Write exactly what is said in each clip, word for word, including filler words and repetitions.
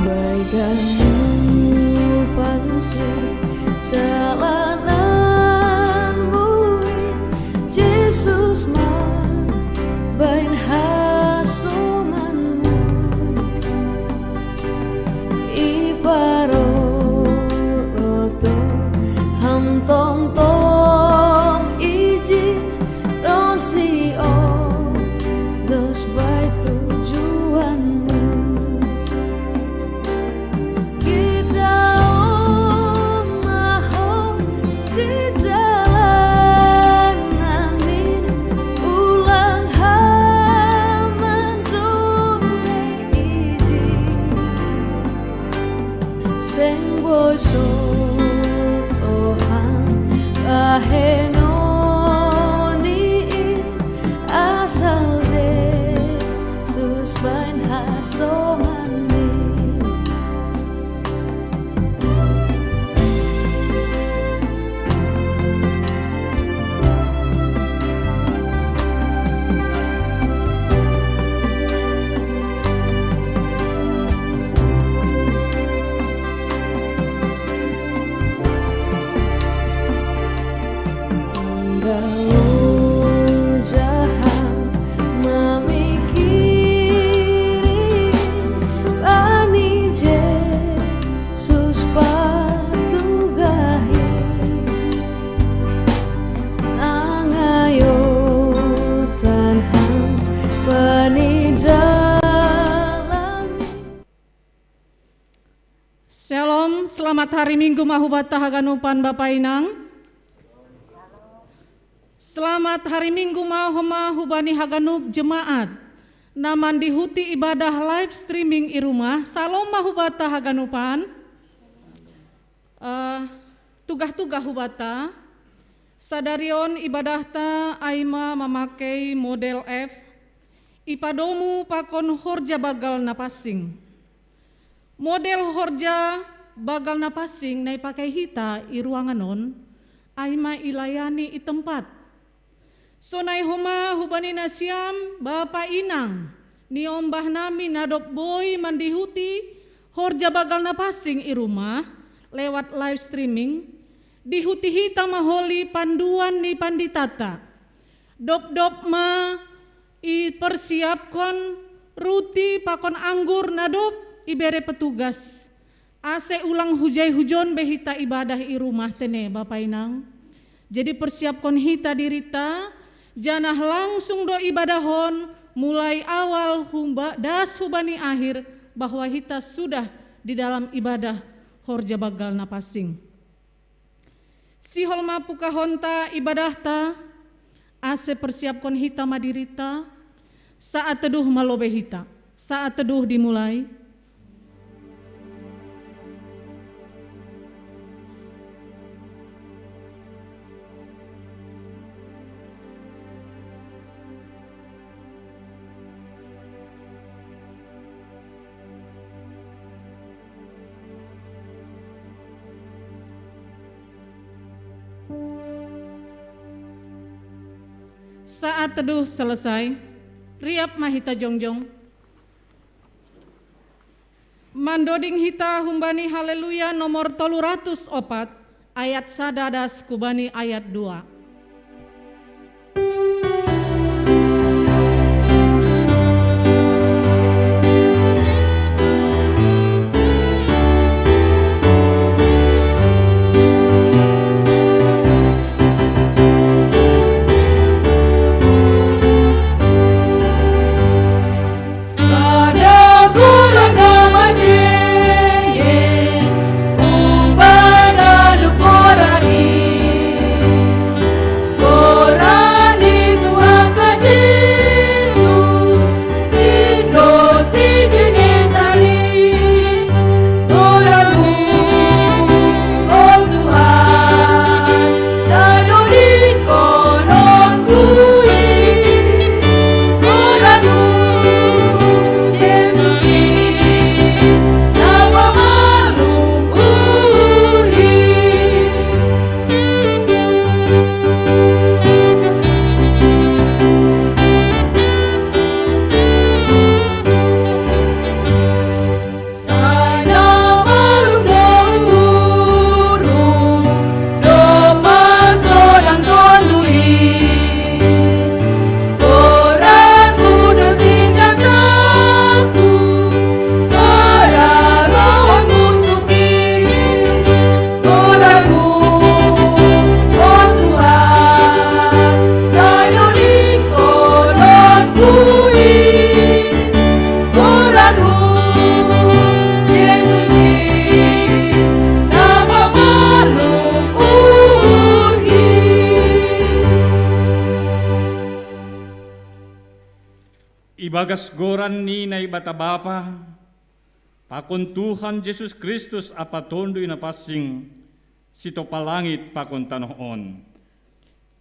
Baiganu panse jalananmu, Jesus ma bain hasomanmu. Iparoroto ham tongtong iji rom si o dos bai tujuanmu. Kita o maho si jalan namin ulang haman dombe iji. Seng boi so ohan bahenoni asal Jesus bain hasomanmi. Tangga o jahat mamikiri bani Jesus patugahi. Angayo tanhan bani jalami. Shalom, selamat hari Minggu ma hubata haganupan Bapa Inang. Selamat hari Minggu ma homa hubani haganup jemaat na mandihuti ibadah live streaming i rumah. Shalom ma hubata haganupan. Eh, tugah-tugah hubata, sadari on ibadahta ai ma mamakei model F, ipadomu pakon horja banggal na pansing. Model horja banggal na pansing na ipakei hita i ruangan on, ai ma ilayani i tempat. Sonai homa hubani nasiam, Bapa Inang, niombahnami na dob boi mandihuti horja banggal na pansing i rumah lewat live streaming, dihuti hita ma holi panduan ni panditata. Dobdob ma ipersiapkon ruti pakon anggur na dob ibere petugas. Ase ulang hujai-hujon be hita ibadah i rumah tene, Bapa Inang. Jadi persiapkon hita dirita, janah langsung do ibadahon mulai awal humba, das hubani akhir, bahwa hita sudah di dalam ibadah horja banggal na pansing. Sihol ma pukahonta ibadahta, ase persiapkon hita ma dirita, saat teduh ma lobei hita. Saat teduh dimulai. Saat teduh selesai, riap ma hita jongjong. Mandoding hita humbani Haleluya nomor tolu ratus opat, ayat sada das kubani ayat dua. Ibagas goran ni Naibata Bapa, pakon Tuhan Jesus Kristus ampa Tonduy Napansing, sitopa langit pakon tanoh on.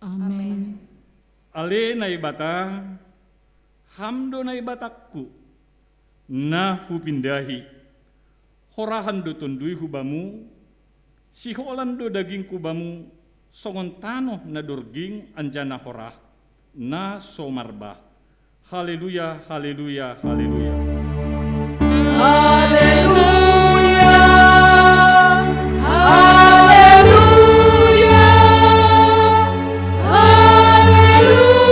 Amen. Ale Naibata, Ham do Naibatangku, na hupindahi. Horahan do tonduyhu bamu, siholan do dagingku bamu, songon tanoh na dorging anjaha na horah, na so marbah. Haleluya, haleluya, haleluya. Haleluya, haleluya, haleluya.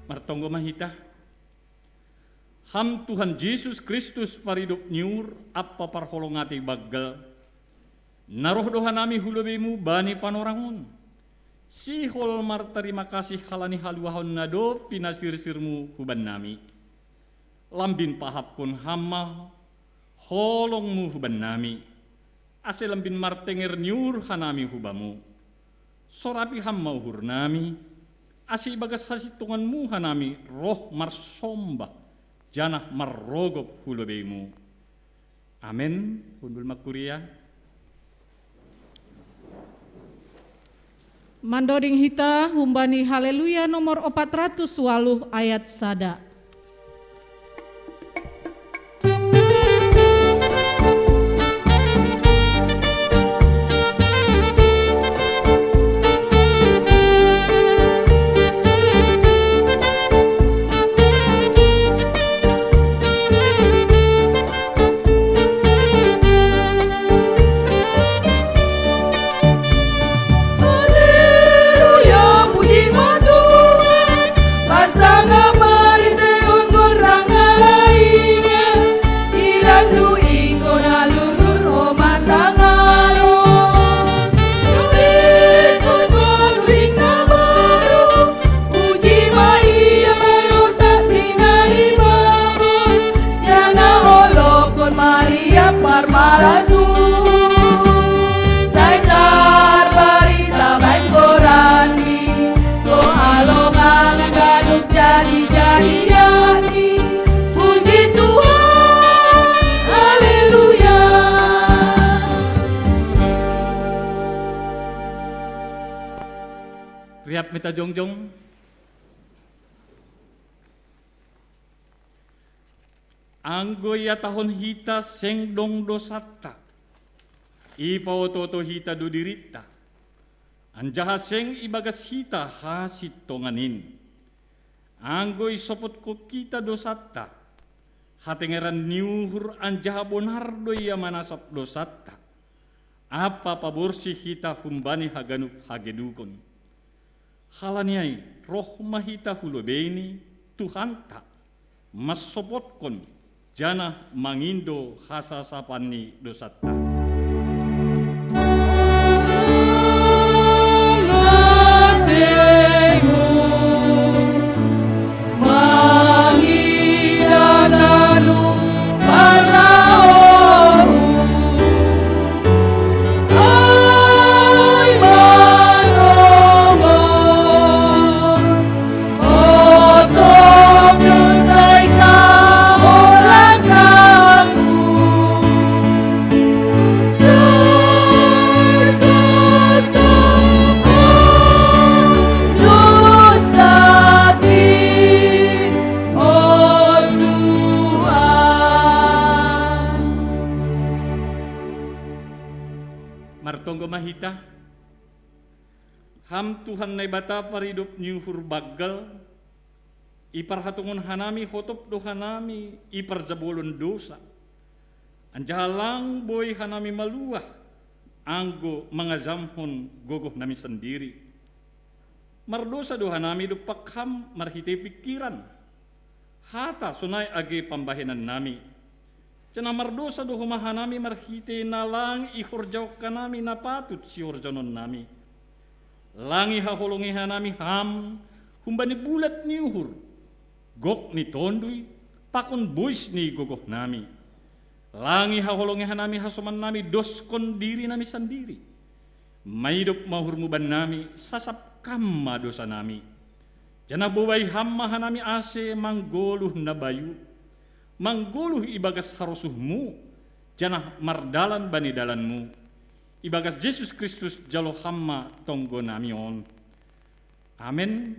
Martonggo ma hita. Ham Tuhan Jesus Kristus, paridop ni uhur ampa parholong atei banggal, na roh do hanami hu lobeimu bani panorang on, sihol martarima kasih halani haluahon na dob pinasirsirmu hubannami. Lambin pahapkon Ham ma holongmu hubannami, ase lambin martenger ni uhur hanami hu Bamu. Sorapi Ham ma uhurnami, ase ibagas hasintonganmu hanami roh marsombah, janah marrogop hu lobeimu. Amen. Hundul ma kuria. Mandoding hita humbani Haleluya nomor opat ratus waluh ayat sada. Haleluya, puji ma Tuhan, pasangapan i pe on gorang na laingan, ilan do ingkon na lulur homa tangalo. Ingkon manuring na baru, puji ma Ia, mauliate ma Ia, janah olokkon ma Ia parpalasu. Sai tarbarita bahen goran-Ni, tu halongangan ganup jadi-jadian-Ni. Puji Tuhan, haleluya. Riap ma hita jongjong. Anggo ihatahon hita seng dong dosanta, ipaoto-oto hita do dirinta, anjaha seng ibagas hita hasintongan in. Anggo isopotkon hita dosanta, hatengeran ni uhur anjaha bonar do Ia manasap dosanta, ampa paborsih hita humbani haganup hagedukon. Halani ai, roh ma hita hu lobei ni Tuhanta, mansopotkon, janah mangindo hasasapan ni dosanta. Mangidat alu parrohhu, ai manongol, otop do sai kaholang Aku. Sai sasapan dosangki, o Tuhan. Martonggo ma hita. Ham Tuhan Naibata paridop ni uhur banggal, iparhatongon hanami hotop do hanami i parjabolon dosa, anjaha lang boi hanami maluah anggo mangajamhon gogohnami sandiri. Mardosa do hanami dompak Ham marhitei pingkiran, hata sonai age pambahenannami. Janah mardosa do homa hanami marhitei na lang ihorjahon hanami na patut sihorjahononnami. Lang ihaholongi hanami Ham humbani bulat ni uhur, gok ni tonduy, pakon bois ni gogohnami. Lang ihaholongi hanami hasomannami doskon dirinami sandiri. Maidop ma uhurmu bannami, sasap kam ma dosanami. Janah bobai ham ma hanami ase manggoluh na bayu, manggoluh ibagas harosuhmu, janah mardalan bani dalanmu. Ibagas Jesus Kristus jalo ham ma tonggonami on. Amen.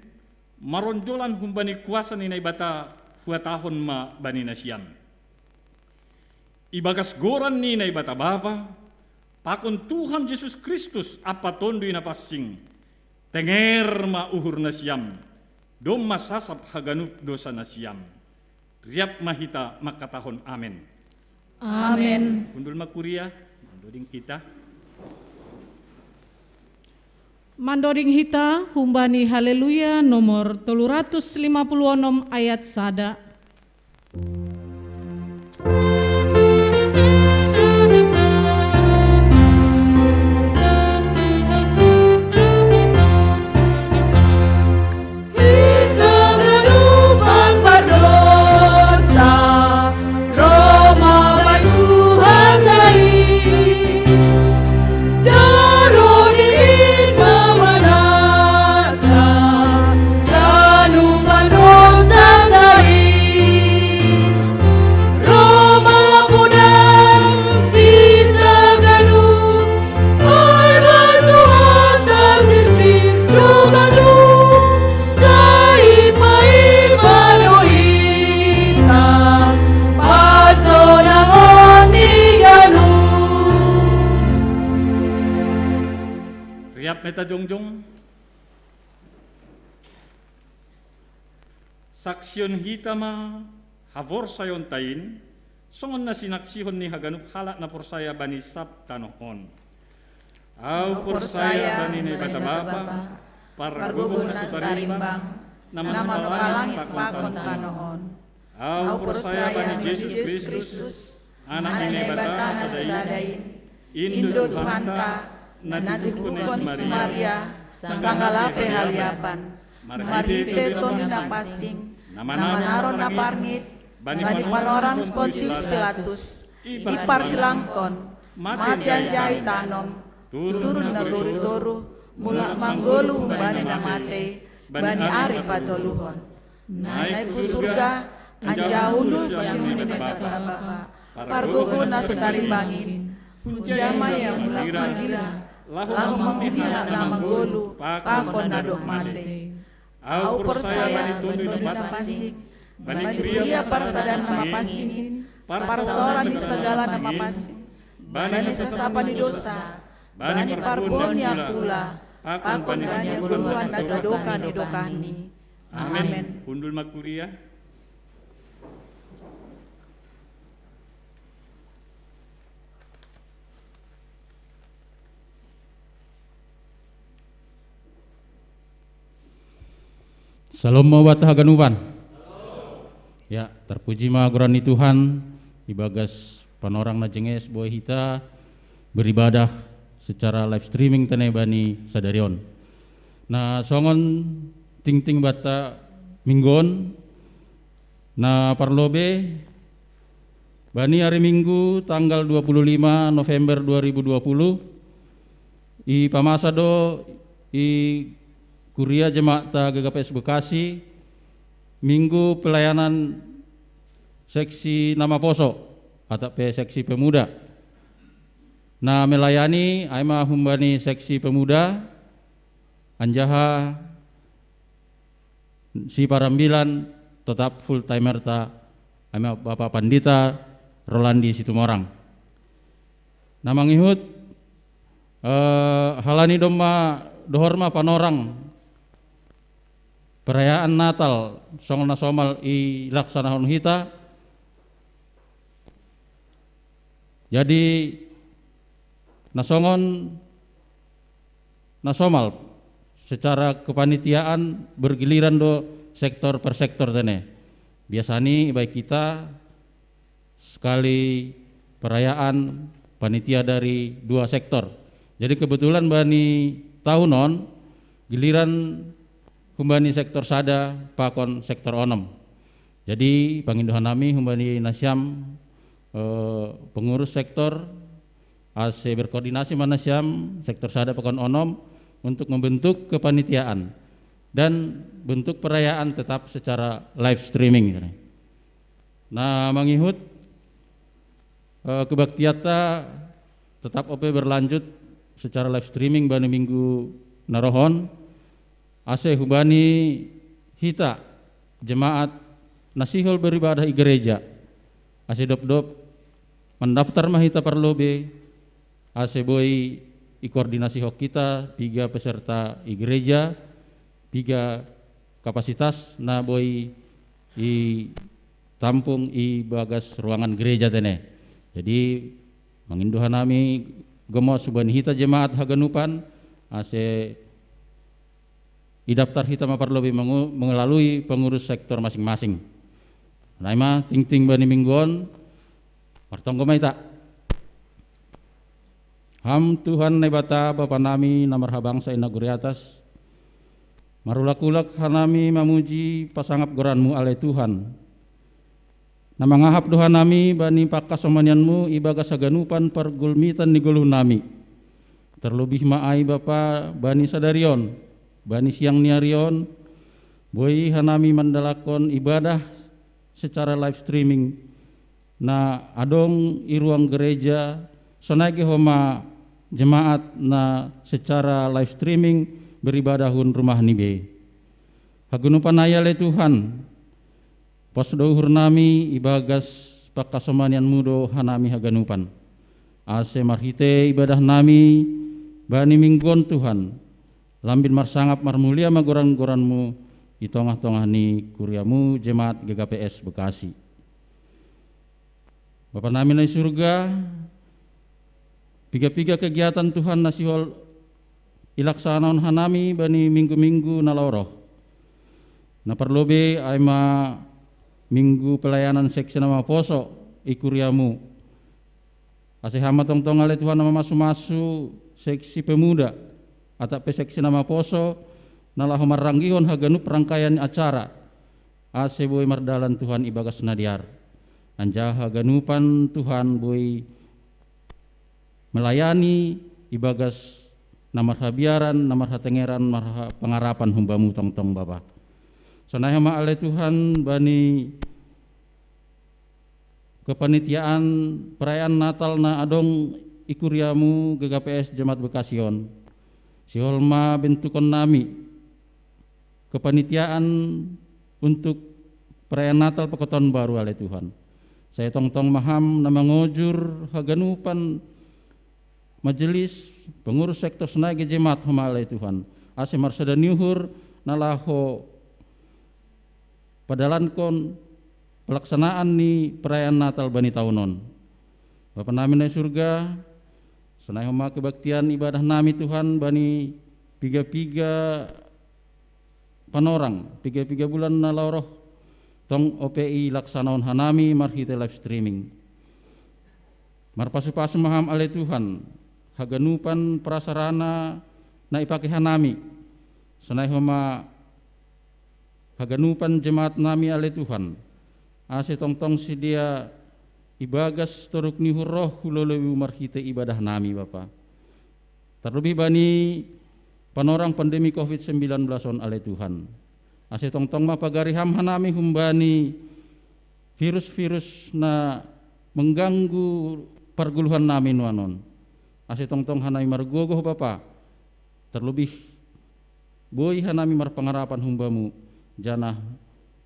Maronjolan humbani kuasa ni Naibata huhatahon ma bani nasiam. Ibagas goran ni Naibata Bapa, pakon Tuhan Jesus Kristus ampa Tonduy Napansing, tenger ma uhur nasiam, domma sasap haganup dosa nasiam. Riap ma hita mangkatahon amen. Amen. Hundul ma kuria, mandoding hita. Mandoding hita humbani Haleluya nomor tolu ratus lima puluh onom ayat sada. Hita ganupan pardosa, roh ma bai Tuhan dai. Daro ni in ma manasa, ganupan dosa dai. Roh ma podan sitaganup, marbatu hata sirsir do ganup, sai paima do hita pasonangon ni ganup. Riap ma hita jongjong. Saksihon hita ma haporsayaonta in, songon na sinaksihon ni haganup halak na porsaya bani sab tanoh on. Ahu porsaya bani Naibata Bapa, Pargogoh na so tarimbang, na manopa langit pakon tanoh on. Ahu porsaya bani Jesus Kristus, Anak ni Naibata sada in, Indo Tuhanta, na tituhkon ni si Maria, sanggah lape haliapan, marhite Tondi Napansing, na manaron na parngit bani panorang si Pontius Pilatus, diparsilangkon, mate anjaha itanom, turun nagori toruh, mulak manggoluh humbani na mate bani ari patoluhon. Naik hu surga, anjaha hundul sian ni Naibata Bapa, Pargogoh na so tarimbang in, hunja ma ia mulak mangira, laho mamuji halak na manggoluh pakon na dob mate. Ahu porsaya bani Tondi Napansing, bani kuria parsadaan na mapansing in, parsaoran ni sagala na mapansing, bani hasasapan ni dosa, bani parbuon ni angkula, pakon bani hagoluhan na sadokah ni dokahni. Amen. Hundul ma kuria. Salom ma banta haganupan. Ya, tarpuji ma goran ni Tuhan, ibagas panorang na jenges boi hita beribadah secara live streaming tene bani sadari on. Na songon tingting banta minggu on, na parlobei bani ari Minggu tanggal dua puluh lima November dua ribu dua puluh, ipamasa do i Kuria Jemaatta G K P S Bekasi, Minggu pelayanan seksi na maposo, atap pe seksi pemuda. Na melayani ai ma humbani seksi pemuda, anjaha siparambilan totap full timerta, ai ma Bapa Pandita Rolandi Situmorang. Na mangihut, eh, halani domma dohor ma panorang perayaan Natal songon na somal ilaksanahon hita. Jadi na songon na somal secara kepanitiaan bergiliran do sektor per sektor tene. Biasani baik kita sekali perayaan panitia dari dua sektor. Jadi kebetulan bani tahun on giliran humbani sektor sada pakon sektor onom. Jadi pangindohan nami humbani nasiam, eh, pengurus sektor, Ase berkoordinasi ma nasiam sektor sada pakon onom untuk membentuk kepanitiaan dan bentuk perayaan tetap secara live streaming. Na mangihut eh, kebaktianta tetap ope berlanjut secara live streaming bani minggu na roh on, ase hubani hita jemaat na sihol beribadah i gereja, ase dopdop mandaftar ma hita parlobei, ase boi ikoordinasihon hita piga peserta i gereja, piga kapasitas na boi itampung i bagas ruangan gereja tene. Jadi mangindo hanami gomos hubani hita jemaat haganupan, ase idaftar hita ma parlobei mengu- melalui pengurus sektor masing-masing. Nai ma tingting bani minggu on, martonggo ma hita. Ham Tuhan Naibata, Bapa nami na marhabangsa i nagori atas, marulak-ulak hanami mamuji pasangap goranmu ale Tuhan, na mangahap do hanami bani pangkasomanianmu i bagas haganupan pargulmitan ni goluh nami. Terlobih ma ai Bapa bani sadari on, bani siang ni ari on, boi hanami mandalankon ibadah secara live streaming, na adong i ruang gereja, sonai ge homa jemaat na secara live streaming beribadah hun rumah ni bei. Haganupan ai ale Tuhan, pos do uhur nami i bagas pangkasomanianmu do hanami haganupan. Ase marhite ibadah nami bani minggu on Tuhan, lambin marsangap marmulia ma goran-goranmu i tongah-tongah ni kuriamu jemaat G K P S Bekasi. Bapa nami na i surga, piga-piga kegiatan Tuhan na sihol ilaksanahon hanami bani minggu-minggu na laho roh. Na parlobei ai ma minggu pelayanan seksi na maposo i kuriamu. Ase Ham ma tongtong ale Tuhan na mamasu-masu seksi pemuda, atap pe seksi na maposo, na laho marranggihon haganup rangkaian acara, ase boi mardalan Tuhan i bagas na dear. Anjaha haganupan Tuhan boi melayani i bagas na marhabiaran, na marhatengeran, marhapangarapan hum Bamu tongtong Bapa. Sonai homa ale Tuhan bani kepanitiaan perayaan Natal na adong i kuriamu G K P S Jemaat Bekasi on. Sihol ma bentukon nami kepanitiaan untuk perayaan Natal pakon Taon Baru ale Tuhan. Sai tongtong ma Ham na mangojur haganupan majelis, pengurus sektor sonai ge jemaat homa ale Tuhan. Ase marsada ni uhur na laho padalankon pelaksanaan ni perayaan Natal bani taon on. Bapa nami na i surga, sonai homa kebaktian ibadah nami Tuhan bani piga-piga panorang, piga-piga bulan na laho roh, tong ope ilaksanahon hanami marhite live streaming. Marpasu-pasu ma Ham ale Tuhan, haganupan prasarana na ipake hanami, sonai homa haganupan jemaat nami ale Tuhan, ase tongtong sidea i bagas toruk ni uhur roh hu loloimu marhite ibadah nami Bapa. Terlebih bani panorang pandemi covid sembilan belas on ale Tuhan. Ase tongtong ma pagari Ham hanami humbani virus-virus na mengganggu pargoluhan nami nuan on. Ase tongtong hanami margogoh Bapa, terlebih boi hanami marpangarapan hum Bamu, janah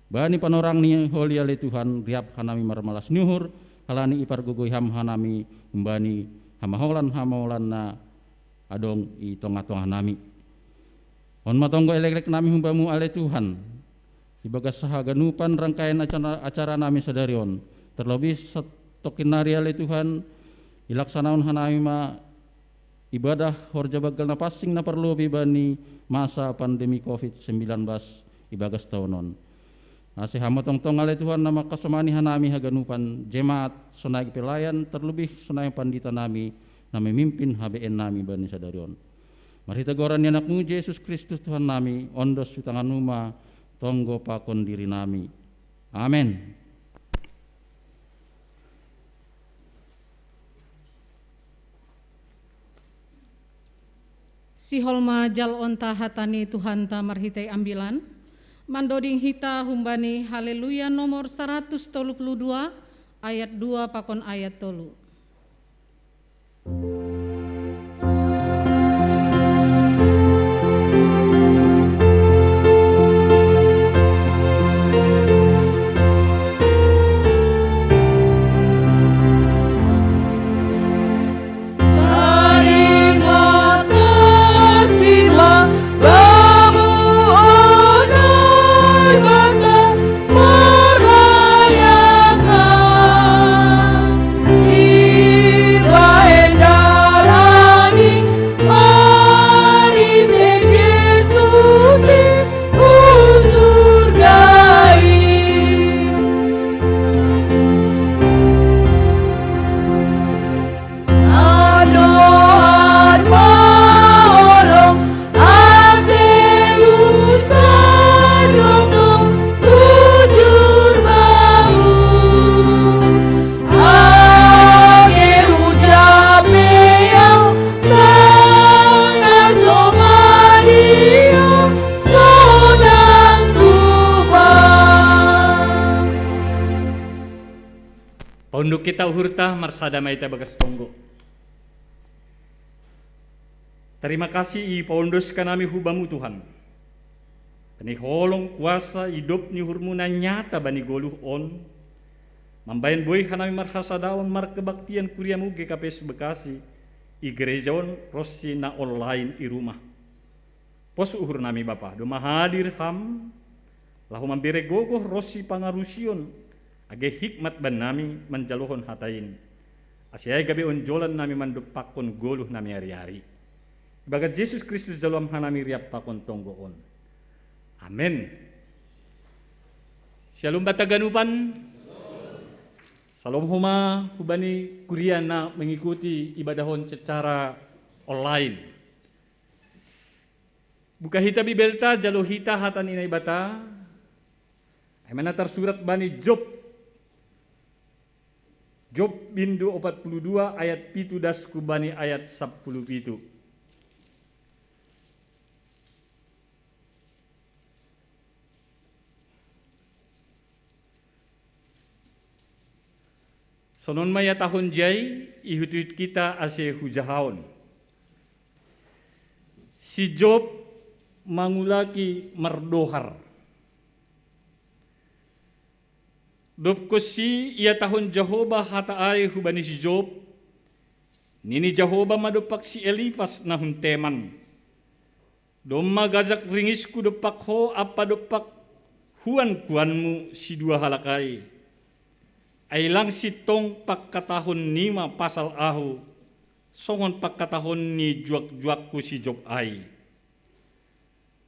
bani panorang ni holi ale Tuhan, riap hanami marmalas ni uhur, halani ipargogoi Ham hanami humbani hamaholan-hamaholan na adong i tongah-tongah nami. On ma tonggo eleklek nami hum Bamu ale Tuhan, i bagas haganupan rangkaian acara, acara nami sadari on, terlebih satongkin nari ale Tuhan, ilaksanahon hanami ma ibadah horja banggal na pansing na parlobei bani masa pandemi covid sembilan belas i bagas taon on. Ase Ham ma tongtong ale Tuhan na mangkasomani hanami haganupan jemaat, sonai pelayan, terlebih sonai pandita nami na mamimpin H B N nami bani sadari on. Marhite goran ni AnakMu Jesus Kristus Tuhan nami, ondos tu tanganMu ma tonggo pakon diri nami. Amen. Sihol ma jaloonta hata ni Tuhanta marhitei ambilan, mandoding hita humbani Haleluya nomor saratus tolu pulu dua, ayat dua pakon ayat tolu. Paunduk hita uhurta, marsada ma hita ibagas tonggo. Tarima kasih ipaondos hanami hu Bamu, Tuhan. Bani holong kuasa idop ni uhurMu na nyata bani goluh on, mambahen boi hanami marhasadaon markebaktian kuriaMu G K P S Bekasi, i gereja on ronsi na online i rumah. Pos uhurnami, Bapa, domma hadir Ham, laho mambere gogoh ronsi pangarusion, age hikmat bannami manjalohon hata in. Ase ai gabe onjolan nami mandompakkon goluh nami ari-ari. Ibagas Jesus Kristus jaloam hanami riap pakon tonggo on. Amen. Syalom banta ganupan. Syalom homa hubani kuria na mengikuti ibadah on secara online. Buka hita Bibelta, jalo hita hata ni Naibata. Ai ma na tarsurat bani Job. Job bindu opat pulu dua ayat pitu das hu bani ayat sampulu pitu. Sonon ma ihatahon jai, ihut-ihut hita ase hujahaon. Si Job mangulaki mardohar. Dob konsi ihatahon Jahoba hata ai hubani si Job, nini Jahoba ma dompak si Elifas na hun Teman: Domma gajak ringisku dompak ho ampa dompak huan-kuanmu sidua halak ai. Ai lang sintong pangkatahonnima pasal ahu, songon pangkatahon ni juak-juakku si Job ai.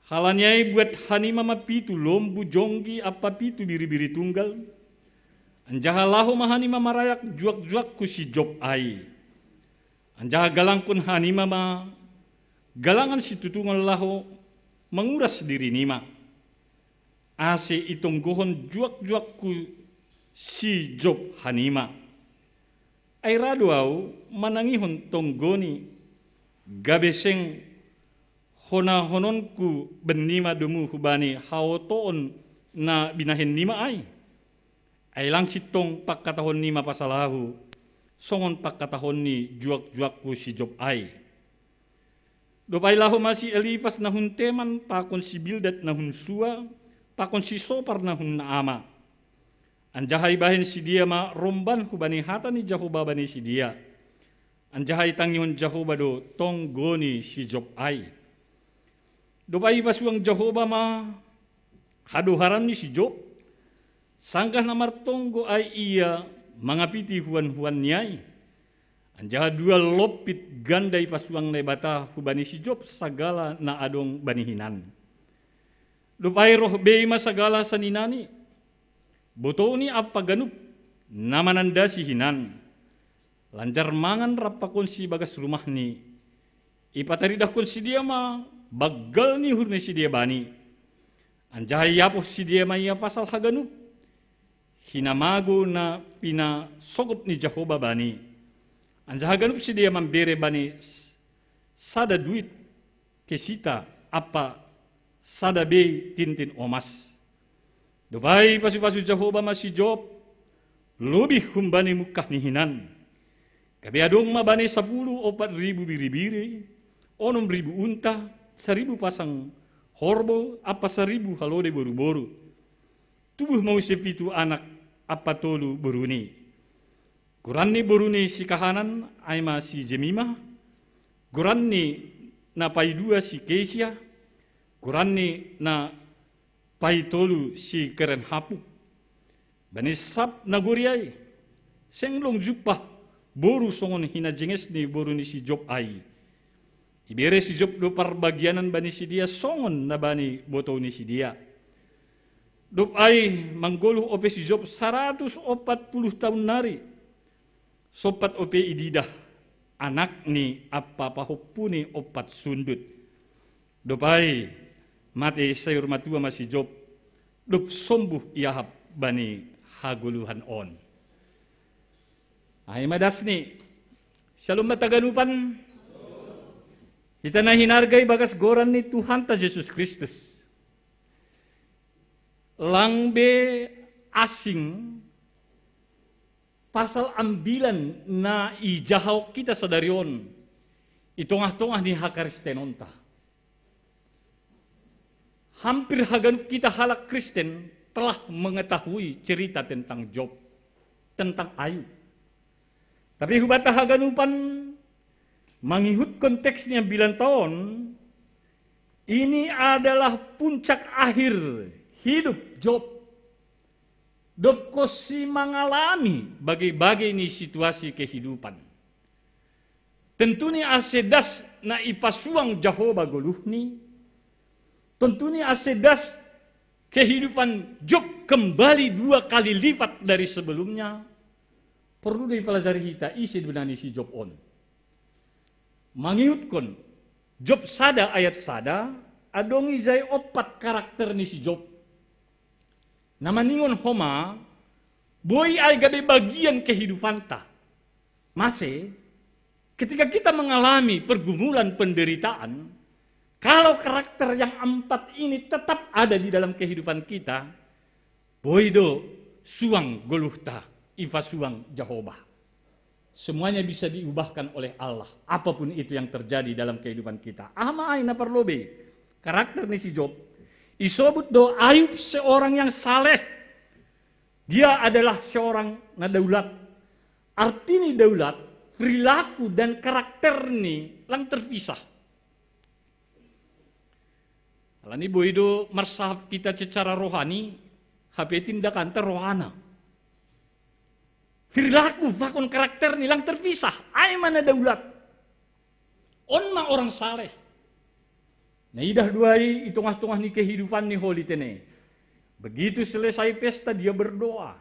Halani ai buat hanima ma pitu lombu jonggi ampa pitu biri-biri tunggal, anjaha laho ma hanima marayak juak-juakku si Job ai. Anjaha galangkon hanima ma galangan situtungon laho manguras dirinima, ase itonggohon juak-juakku si Job hanima. Ai ra do ahu manangihon tonggoni, gabe seng honahononku bennima domu hubani haotoon na binahennima ai? Ai lang sintong pangkatahonnima pasal ahu, songon pangkatahon ni juak-juakku si Job ai. Dob ai laho ma si Elifas na hun Teman pakon si Bildad na hun Sua pakon si Sopar na hun Naama. Anjaha ibahen sidea ma romban hubani hata ni Jahoba bani sidea. Anjaha itangihon Jahoba do tonggoni si Job ai. Dob ai ipasuang Jahoba ma hadoharan ni si Job, sanggah na martonggo ai ia mangapiti huan-huanni ai. Anjaha dua lompit ganda ipasuang Naibata hubani si Job sagala na adong bani hinan. Dob ai roh bei ma sagala saninani, botouni ampa ganup na manandasi hinan, lanjar mangan rap pakonsi bagas rumahni. Ipataridahkon sidea ma banggal ni uhur ni sidea bani. Anjaha iapoh sidea ma ia pasal haganup hinamago na pinasogop ni Jahoba bani. Anjaha ganup sidea mambere bani sada duit kesita ampa sada bei tintin omas. Dob ai pasu-pasu Jahowa ma si Job, lobih humbani mungkah ni hinan. Gabe adong ma bani sapuluh ompat ribu biri-biri, onom ribu unta, saribu pasang horbo ampa saribu halode boru-boru. Tubuh ma muse pitu anak ampa tolu boruni. Goran ni boru ni si kahanan ai ma si Jemima, goran ni na paidua si Kesia, goran ni na paitolu si Keren-Hapuk. Bani sab nagori ai, seng dong jumpah boru songon hinajenges ni boru ni si Job ai. Ibere si Job do parbagianan bani sidea songon na bani botou ni sidea. Dob ai manggoluh ope si Job saratus ompat puluh taon nari, sompat ope ididah anakni ampa pahompuni ompat sundut. Dob ai mate sayur matua ma si Job, dob sombuh iahap bani hagoluhan on. Ai ma dasni. Syalom ma haganupan. Hita na hinarga ibagas goran ni Tuhanta Jesus Kristus. Lang be asing pasal ambilan na ijahahon hita sadari on i tongah-tongah ni hakristenonta. Hampir haganup hita halak Kristen telah mengetahui cerita tentang Job, tentang Ayub. Tapi hubanta haganupan, mangihutkon teks ni ambilanta on, ini adalah puncak akhir hidup Job. Dob konsi mangalami bage-bage ni situasi kehidupan. Tentuni ase das na ipasuang Jahowa goluhni, tentuni ase das kehidupan Job kembali dua kali lipat dari sebelumnya. Porlu do ipalajari hita ise do na ni si Job on. Mangihutkon Job sada ayat sada, adong ijai ompat karakter ni si Job. Na maningon homa, boi ai gabe bagian kehidupanta. Mase, ketika kita mengalami pergumulan penderitaan, kalau karakter yang empat ini tetap ada di dalam kehidupan kita, boi do suang goluhta ipasuang Jahowa. Semuanya bisa diubahkan oleh Allah, apapun itu yang terjadi dalam kehidupan kita. Aha ma ai na parlobei karakter ni si Job? Isobut do Ayub seorang yang saleh. Dia adalah seorang na daulat. Arti ni daulat, perilaku dan karakterni lang terpisah. Alani boi do marsahap hita secara rohani, hape tindakanta rohana. Perilaku pakon karakterni lang terpisah, ai ma na daulat. On ma orang saleh. Na idah do ai i tongah-tongah ni kehidupan ni holi tene. Begitu selesai pesta, dia berdoa.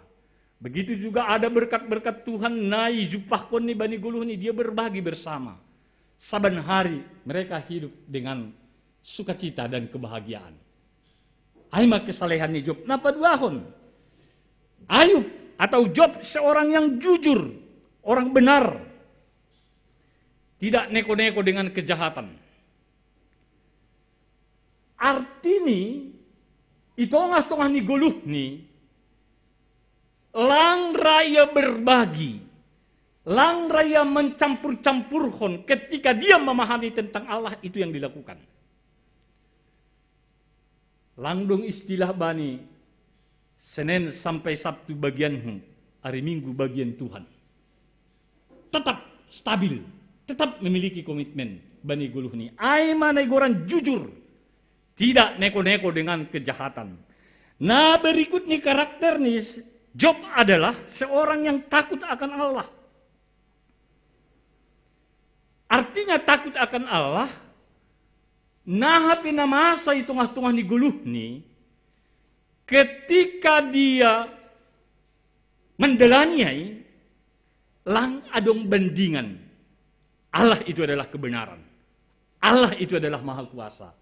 Begitu juga ada berkat-berkat Tuhan na ijumpahkonni bani goluhni, dia berbagi bersama. Saban hari mereka hidup dengan sukacita dan kebahagiaan. Ai ma kesalehan ni Job. Na paduahon, Ayub atau Job seorang yang jujur, orang benar. Tidak neko-neko dengan kejahatan. Artini, i tongah-tongah ni goluhni, lang ra ia berbagi, lang ra ia mencampur-campurhon ketika dia memahami tentang Allah, itu yang dilakukan. Lang dong istilah bani Senin sampai Sabtu bagianhu, hari Minggu bagian Tuhan. Tetap stabil, tetap memiliki komitmen bani goluhni. Ai ma na igoran jujur, tidak neko-neko dengan kejahatan. Na berikut ni karakter ni Job adalah seorang yang takut akan Allah. Artinya takut akan Allah, na hape na masa i tongah-tongah ni goluhni, ketika dia menjalani ai, lang adong bandingan. Allah itu adalah kebenaran. Allah itu adalah maha kuasa.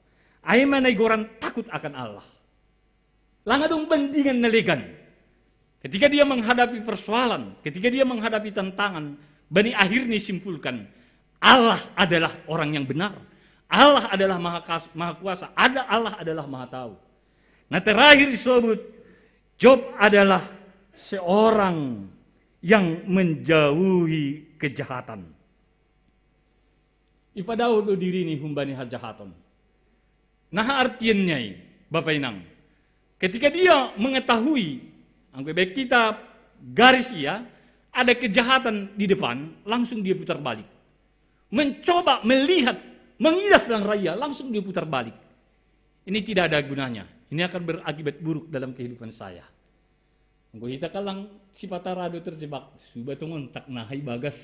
Ai ma na igoran takut akan Allah. Lang adong bandingan na legan. Ketika dia menghadapi persoalan, ketika dia menghadapi tantangan, bani akhirni simpulkan, Allah adalah orang yang benar. Allah adalah maha, kas, maha kuasa, ada Allah adalah maha tahu. Nah, terakhir disebut, Job adalah seorang yang menjauhi kejahatan. Ipadaud do dirini humbani hajahaton. Nah, artinya, Bapak Inang, ketika dia mengetahui, anggo baik kita garis ia, ada kejahatan di depan, langsung dia putar balik. Mencoba melihat, mengidah pelang raya, langsung dia putar balik. Ini tidak ada gunanya. Ini akan berakibat buruk dalam kehidupan saya. Anggo hita kalang sipata rado terjebak, suba tongon tak nahai bagas.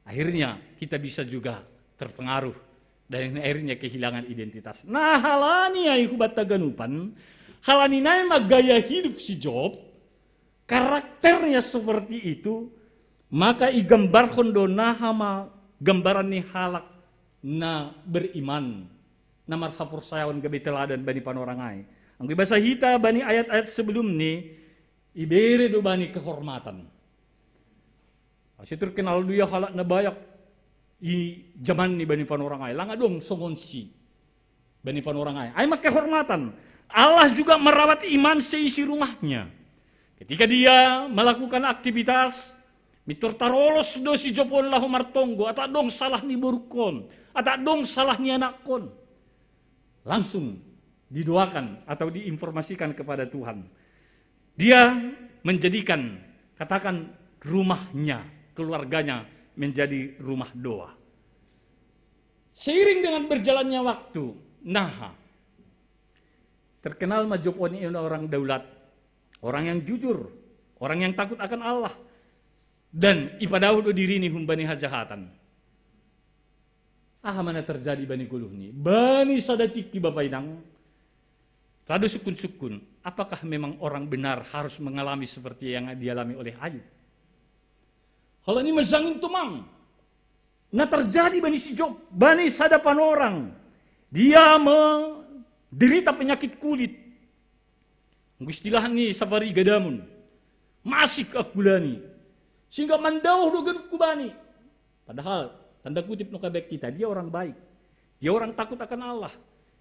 Akhirnya kita bisa juga terpengaruh dan akhirnya kehilangan identitas. Nah, halani ai hubat taganupan, halani nai ma gaya hidup si Job, karakternya seperti itu, maka igambarhon do nahama gambaran ni halak na beriman, na marhaporsayaon gabe teladan bani panorang ai. Anggo ibasa hita bani ayat-ayat sebelum ni, ibere do bani kehormatan. Ase terkenal do ia halak na bayak i jaman ni bani panorang ai. Langa dong songon si bani panorang ai. Ai ma kehormatan. Allah juga merawat iman seisi rumahnya. Ketika dia melakukan aktivitas, mitor tarolos do si Job on laho martonggo, atak dong salah ni borukkon, atak dong salah ni anakkon. Langsung didoakan atau diinformasikan kepada Tuhan. Dia menjadikan, katakan, rumahnya, keluarganya menjadi rumah doa. Seiring dengan berjalannya waktu, nah, terkenal ma Job on orang daulat, orang yang jujur, orang yang takut akan Allah, dan ipadaud do dirini humbani hajahatan. Aha ma na terjadi bani goluhni? Bani sada tingki, Bapa Inang, rado sungkun-sungkun, apakah memang orang benar harus mengalami seperti yang dialami oleh Ayub? Halani manjangin tumang na terjadi bani si Job, bani sada panorang. Dia menderita penyakit kulit. Anggo istilah ni Safari Gadamun, masik angkulani, sehingga mandaoh do ganup hubani. Padahal, tanda kutip no kabek kita, dia orang baik. Dia orang takut akan Allah.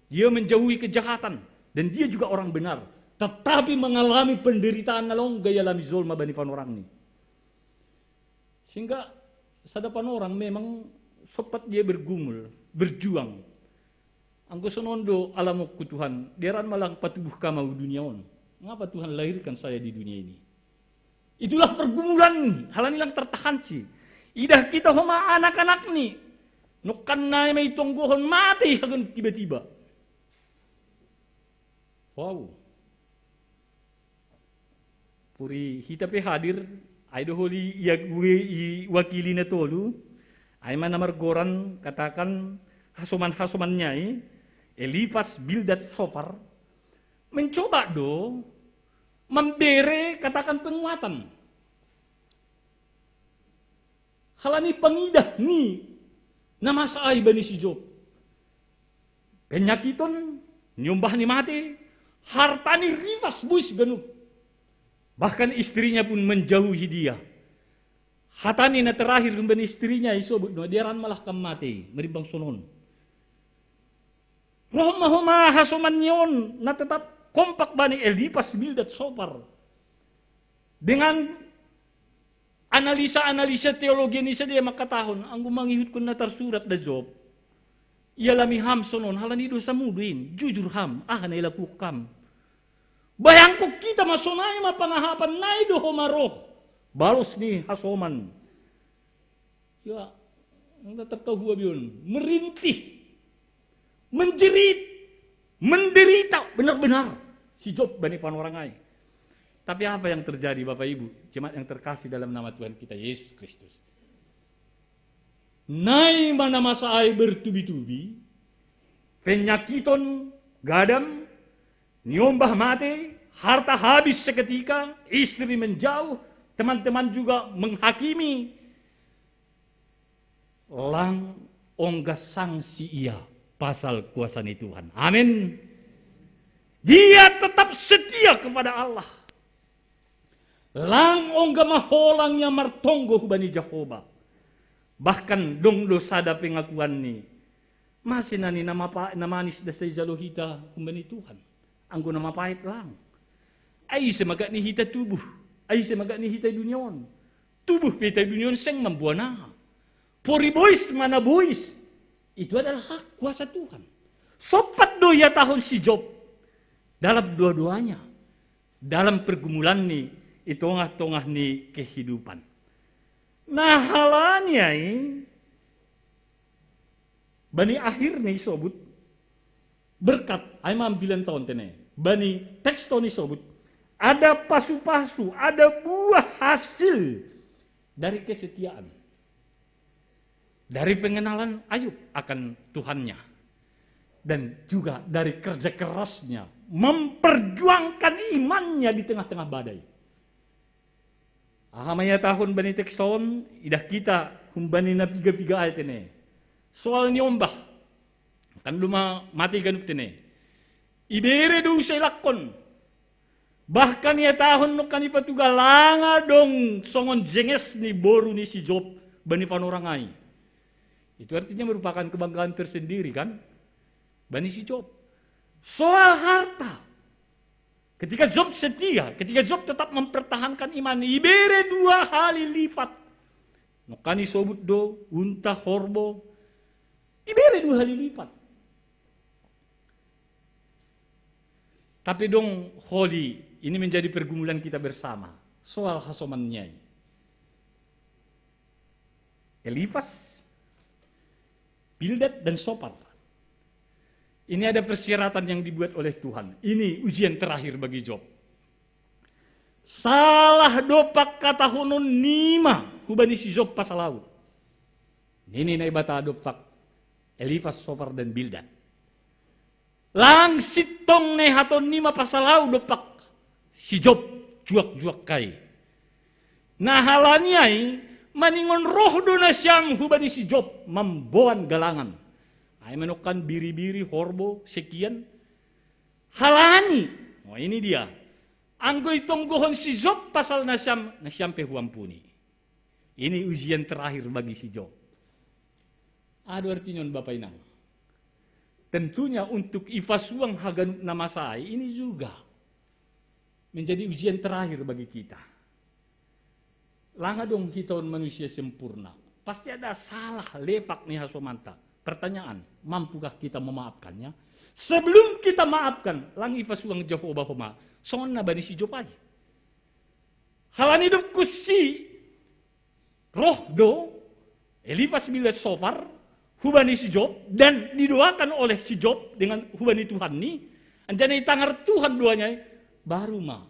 Dia menjauhi kejahatan. Dan dia juga orang benar. Tetapi mengalami penderitaan na long gaya alami jolma bani panorangni. Sehingga sada panorang memang sempat dia bergumul, berjuang. Anggo sonon do alamokku Tuhan, dearan ma lang patubuh Kam ahu dunia on. Ngapa Tuhan lahirkan saya di dunia ini? Itulah pergumulanni, halani lang tertahansi. Idah kita homa anak-anakni, nongkan nai ma itonggohon mate haganup tiba-tiba. Wow. Puri hita pe hadir, ai do holi ia gue i wakili na tolu, ai ma na margoran, katakan, hasoman-hasomannya i, Elifas, Bildad, Sofar, mencoba do mambere, katakan, penguatan. Halani pangidah ni na masa ai bani si Job. Penyakiton, niombah ni mate, hartani rifas bois ganup. Bahkan istrinya pun menjauhi dia. Hatani na terakhir humbani istrinya isobut do, dearan ma lah kam mate, marimbang sonon. Roh ma homa hasomanni on na tetap kompak bani Elifas, Bildad, Sofar. Dengan analisa-analisa teologi ni sidea mangkatahon, anggo mangihutkon na tarsurat da Job, ialami ham sonon, halani dosamu do in, jujur ham, aha na ilakuhon ham. Bayangkon hita ma sonai ma pangahapan nai do homa roh, balos ni hasoman. Ya, engka terkau hua bion, merintih, menjerit, menderita benar-benar si Job bani panorang ai. Tapi apa yang terjadi, Bapak Ibu, jemaat yang terkasih dalam nama Tuhan kita Yesus Kristus? Nai ma na masa ai bertubi-tubi, penyakiton, gadam, niombah mate, harta habis seketika, istri menjauh, teman-teman juga menghakimi. Lang ongga sangsi ia pasal kuasa ni Tuhan. Amin. Dia tetap setia kepada Allah. Lang ongga maholang ia martonggo hubani Jahowa. Bahkan dong do sada pengakuanni, Masi nani na mapa-, na manis da sa ijalo hita humbani Tuhan. Anggo na mapait lang. Ai sa magak ni hita tubuh. Ai sa magak ni hita i dunia on. Tubuh pe hita i dunia on seng mamboan aha. Pori bois, mana bois. Itu adalah hak kuasa Tuhan. Sompat do ihatahon si Job dalam dua-duanya. Dalam pergumulan ni, i tongah-tongah ni kehidupan. Nah, halani ai, bani akhir ni sobut, berkat, ai ma ambilan ta on tene. Bani teks ta on i sobut, ada pasu-pasu, ada buah hasil dari kesetiaan. Dari pengenalan Ayub akan Tuhannya. Dan juga dari kerja kerasnya memperjuangkan imannya di tengah-tengah badai. Aha ma ihatahon bani teks on, idah hita humbani na piga-piga ayat ini. Soal ni ombah, kan luma mati ganup tene. Ibere do use langkon. Bahkan ihatahon nongkan ipatuga langa dong songon jenges ni boru ni si Job bani panorang ai. Itu artinya merupakan kebanggaan tersendiri kan? Bani si Job. Soal harta. Ketika Job setia, ketika Job tetap mempertahankan iman, ibere dua hali lipat. Nongkan i sobut do, unta, horbo, ibere dua hali lipat. Tapi dong holi, ini menjadi pergumulan kita bersama. Soal hasomannya i. Elifas, Bildad, dan Sopar. Ini ada persyaratan yang dibuat oleh Tuhan. Ini ujian terakhir bagi Job. Salah dompak hatahonon nima hubani si Job pasal au. Nini Naibata dompak Elifas, Sopar, dan Bildad. Lang sintong na ihatahon nima pasal au dompak si Job juak-juak ai. Nah, halani ai, maningon roh do nasiam hubani si Job mamboan galangan. Ai manongkan biri-biri, horbo, sekian. Halani, oh, ini dia. Anggo itonggohon si Job pasal nasiam, nasiam pe huampuni. Ini ujian terakhir bagi si Job. Aha do artinya on, Bapa Inang? Tentunya untuk ipasuang haganup na masa ai ini juga menjadi ujian terakhir bagi kita. Langa dong hita on manusia sempurna. Pasti ada salah, lepak ni hasomanta. Pertanyaan, mampukah kita memaafkannya? Sebelum kita maafkan, lang ipasuang Jahowa homa. Songon na bani si Job ai. Halani dokkon si roh do Elifas, Bildad, Sopar hubani si Job, dan didoakan oleh si Job dengan hubani Tuhan ni, anjana itangar Tuhan doanya, baru ma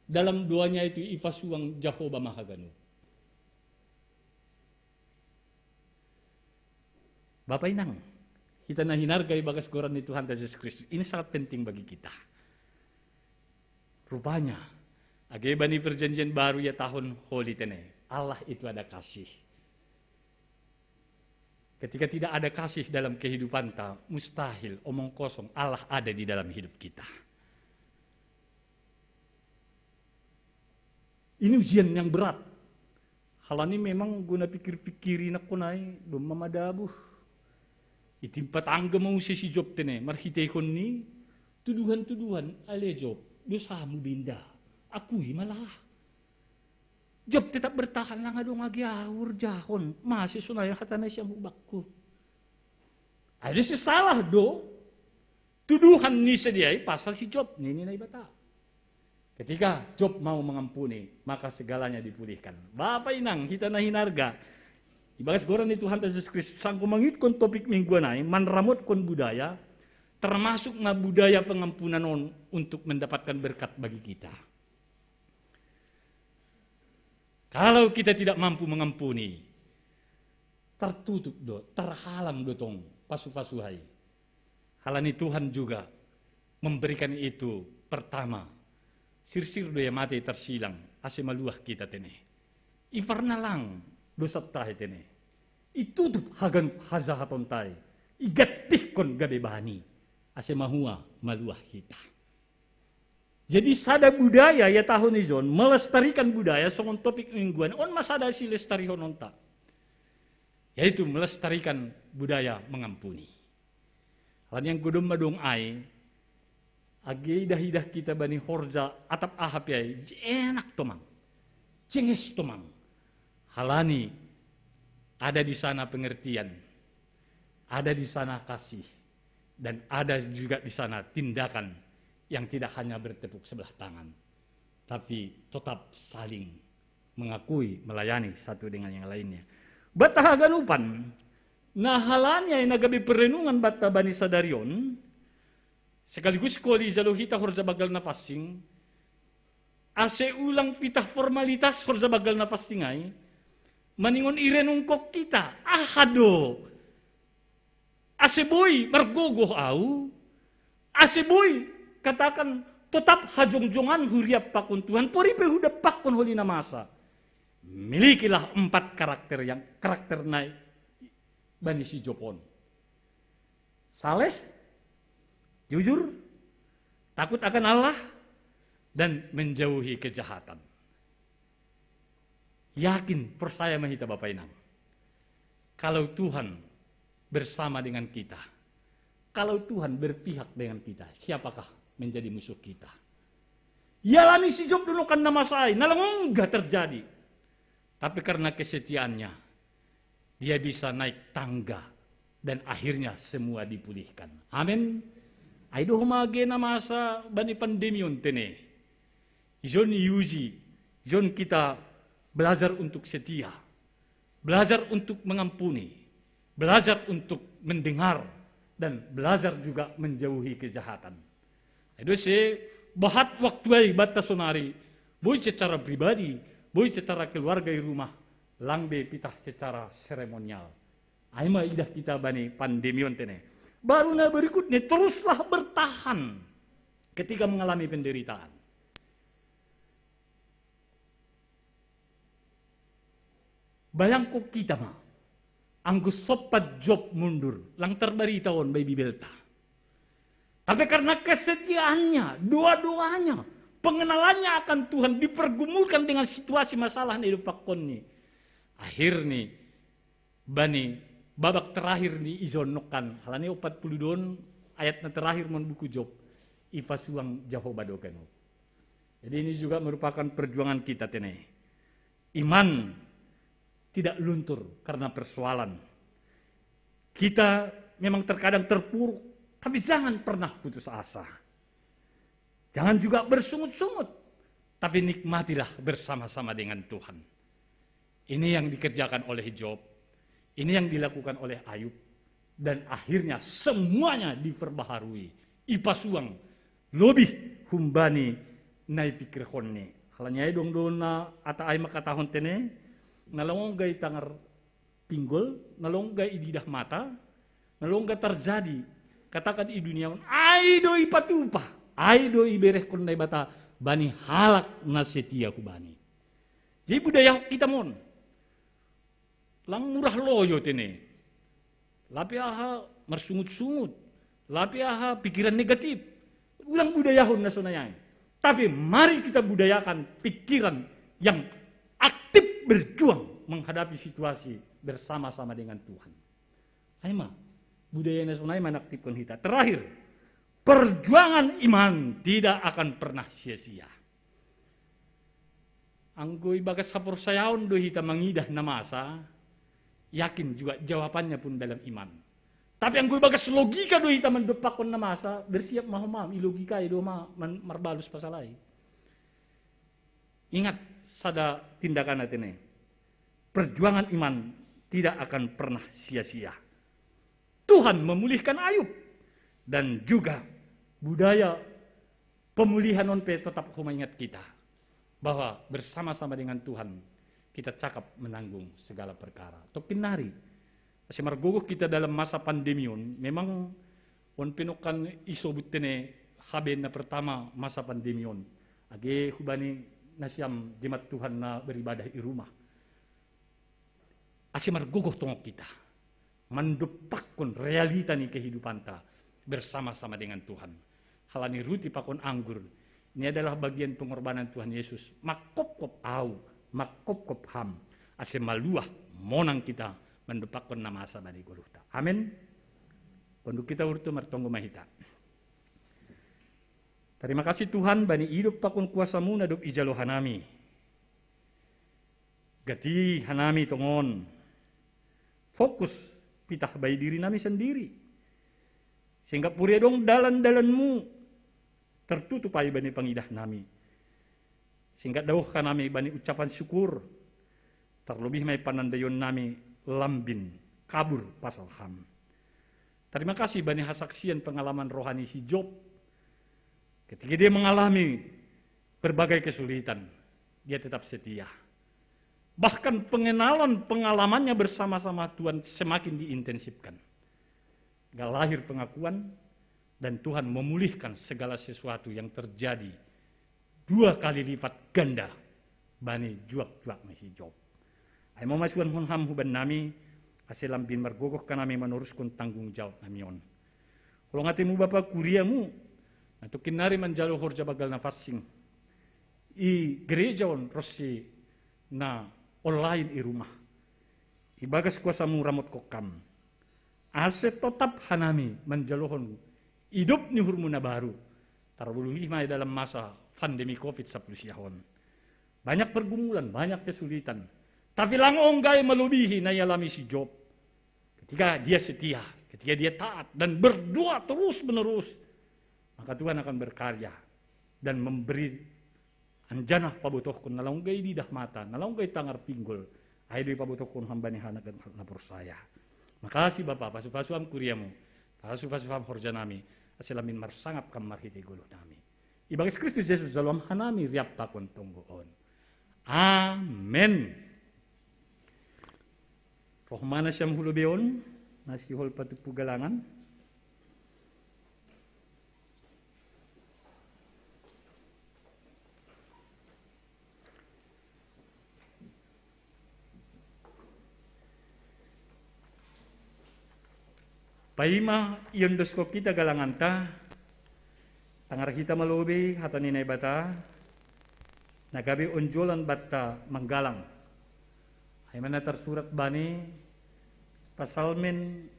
dalam doanya itu ipasuang Jahowa ma haganup. Bapa Inang, hita na hinarga ibagas goran ni Tuhanta Jesus Kristus, ini sangat penting bagi kita. Rupanya, age bani perjanjian baru ihatahon holi tene, Allah itu ada kasih. Ketika tidak ada kasih dalam kehidupanta, mustahil omong kosong Allah ada di dalam hidup kita. Ini ujian yang berat. Halani memang guna pikir-pikiri nangkon ai, domma madabuh. Itimpat angga ma use si Job tene, marhiteihon ni tuduhan-tuduhan, ale Job, dosamu do inda. Akui ma lah. Job tetap bertahan, langa dong age ahu urjahon, mase sonai hatana sian hubakku. Ai disi salah do tuduhan ni sadia i pasal si Job, nini Naibata. Ketika Job mau mengampuni, maka segalanya dipulihkan. Bapa Inang, hita na hinarga, ibagas goran ni Tuhanta Jesus Kristus, sangko mangihuthon topik mingguan ai, manramotkon budaya, termasuk ma budaya pengampunan on untuk mendapatkan berkat bagi kita. Kalau kita tidak mampu mengampuni, tertutup do, terhalang do tong pasu-pasu ai. Halani Tuhan juga memberikan itu pertama. Sirsir do ia mate tarsilang, ase maluah hita tene. Iparna lang dosanta i tene. Itutup haganup hajahatonta i. Igantihkon gabe bani. Ase mahua maluah hita. Jadi sada budaya ihatahon i jon, melestarikan budaya songon topik mingguan on ma sada silestarihononta. Yaitu melestarikan budaya mengampuni. Lan yang godom madong ai, age idah-idah kita bani horja atap aha pe ai, enak tomang, cenges tomang. Halani ada di sana pengertian, ada di sana kasih, dan ada juga di sana tindakan yang tidak hanya bertepuk sebelah tangan, tapi tetap saling mengakui, melayani satu dengan yang lainnya. Bata haganupan, na halani ai na gabe perenungan bata bani sadari on, sekaligus koli jalo hita horja bagal na pansing, ase ulang pitah formalitas horja bagal na pansing ai, maningon irenungkon hita, aha do, ase boi margogoh au, ase boi katakan, totap hajongjongan huriap pakon Tuhan, pori pe hudapakkon holi na masa. Milikilah empat karakter yang, karakter na bani si Job on. Saleh, jujur, takut akan Allah, dan menjauhi kejahatan. Yakin, persaya ma hita Bapa Inang. Kalau Tuhan bersama dengan kita, kalau Tuhan berpihak dengan kita, siapakah menjadi musuh kita? Ialami si Job dohonon na masa ai, na lang ongga terjadi. Tapi karena kesetiaannya, dia bisa naik tangga dan akhirnya semua dipulihkan. Amin. Ai do homa age na masa bani pandemi on tene. Ijon iuji, ijon kita belajar untuk setia, belajar untuk mengampuni, belajar untuk mendengar, dan belajar juga menjauhi kejahatan. Ai do se bahat waktu ai banta sonari, boi secara pribadi, boi secara keluarga i rumah, lang be pitah secara seremonial. Ai ma idah hita bani pandemi on tene. Baru na berikutnya, teruslah bertahan ketika mengalami penderitaan. Bayangkon hita ma, anggo sompat Job mundur, lang tarbarita on bai Bibelta. Tapi karena kesetiaannya, doa-doanya, pengenalannya akan Tuhan dipergumulkan dengan situasi masalah na idompakkonni. Akhirni bani babak terakhir ni ijon nongkan, halani ompat puluh dua on, ayat na terakhir mon buku Job, ipasuang Jahowa do ganup. Jadi ini juga merupakan perjuangan kita tene. Iman tidak luntur karena persoalan. Kita memang terkadang terpuruk, tapi jangan pernah putus asa. Jangan juga bersungut-sungut, tapi nikmatilah bersama-sama dengan Tuhan. Ini yang dikerjakan oleh Job, ini yang dilakukan oleh Ayub, dan akhirnya semuanya diperbaharui. Ipasuang lobih humbani na ipikirhonni. Halani ai dong do na hata ai mangkatahon tene, na lang ongga i tangar pinggol, na lang ongga ididah mata, na lang ongga tarjadi, katakan, i dunia on, ai do ipatupa, ai do iberehkon Naibata bani halak na setia hubani. Jadi budaya hita mon, lang murah loyo tene. Lape aha marsungut-sungut, lape aha pikiran negatif. Ulang budayahon na sonai ai. Tapi mari kita budayakan pikiran yang aktif berjuang menghadapi situasi bersama-sama dengan Tuhan. Ai ma, budaya na sonai manaktifkon hita. Terakhir, perjuangan iman tidak akan pernah sia-sia. Anggo ibagas haporsayaon do hita mangidah na masa, yakin juga jawabannya pun dalam iman. Tapi anggo ibagas logika do hita mandompakkon na masa, bersiap ma homa, i logika i do ma man-, marbalus pasal ai. Ingat sada tindakan atene. Perjuangan iman tidak akan pernah sia-sia. Tuhan memulihkan Ayub. Dan juga budaya pemulihan on pe tetap homa ingat kita, bahwa bersama-sama dengan Tuhan kita cakap menanggung segala perkara. Tokin nari, ase margogoh kita dalam masa pandemi on, memang on pe nongkan isobut tene hape na pertama masa pandemi on. Age hubani nasiam jemaat Tuhan na beribadah i rumah. Ase margogoh tongon kita mandompakkon realita ni kehidupanta bersama-sama dengan Tuhan. Halani ruti pakon anggur, ini adalah bagian pengorbanan Tuhan Yesus. Mangkopkop au, mangkopkop ham, ase maluah monang kita mandompakkon na masa bani goluhta. Amin. Ponduk kita urtu martonggo mahita. Terima kasih Tuhan bani idop pakon kuasamu na dob ijalo hanami. Gati hanami tongon. Fokus pitah bai diri nami sendiri. Sehingga puri adong dalan-dalanmu tertutup ai bani pangidah nami. Sehingga dauh hanami bani ucapan syukur. Terlebih mai panandaion nami lambin kabur pasal ham. Terima kasih bani hasaksian pengalaman rohani si Job. Ketika dia mengalami berbagai kesulitan, dia tetap setia. Bahkan pengenalan pengalamannya bersama-sama Tuhan semakin diintensifkan. Gak lahir pengakuan dan Tuhan memulihkan segala sesuatu yang terjadi dua kali lipat ganda bani juak-juak ni si Job. Ai ma masuan hon ham huban nami, ase lambin margogoh hanami manuruskon tanggung jawab nami on. Holong atemu bapa kuriamu, na tongkin nari manjalo horja banggal na pansing i gereja on ronsi na online i rumah. Ibagas kuasamu ramotkon kam. Ase totap hanami manjalohon idop ni uhurmu na baru. Tarlumobi ma i dalam masa pandemi covid sapuluh siahon. Banyak pergumulan, banyak kesulitan. Tapi lang ongga i malobihi na ialami si Job. Ketika dia setia, ketika dia taat dan berdoa terus menerus, maka Tuhan akan berkarya dan memberi anjana pabotohkon na lang ongga i didah mata, na lang ongga i tangar pinggol, ai do i pabotohkon hambani hana na porsaya. Makasih Bapa, pasu-pasu am kuriamu, pasu-pasu am horja nami, ase lambin marsangap kam marhite goluh nami. Ibagas Kristus Jesus jalo am hanami riap pakon tonggo on. Amen. Roh ma nasiam hu lobei on, na sihol patumpu galangan. Paima iondoskon hita galanganta, tangar hita ma lobei hata ni Naibata, na gabe onjolan banta manggalang. Ai ma na tarsurat bani Pasalmen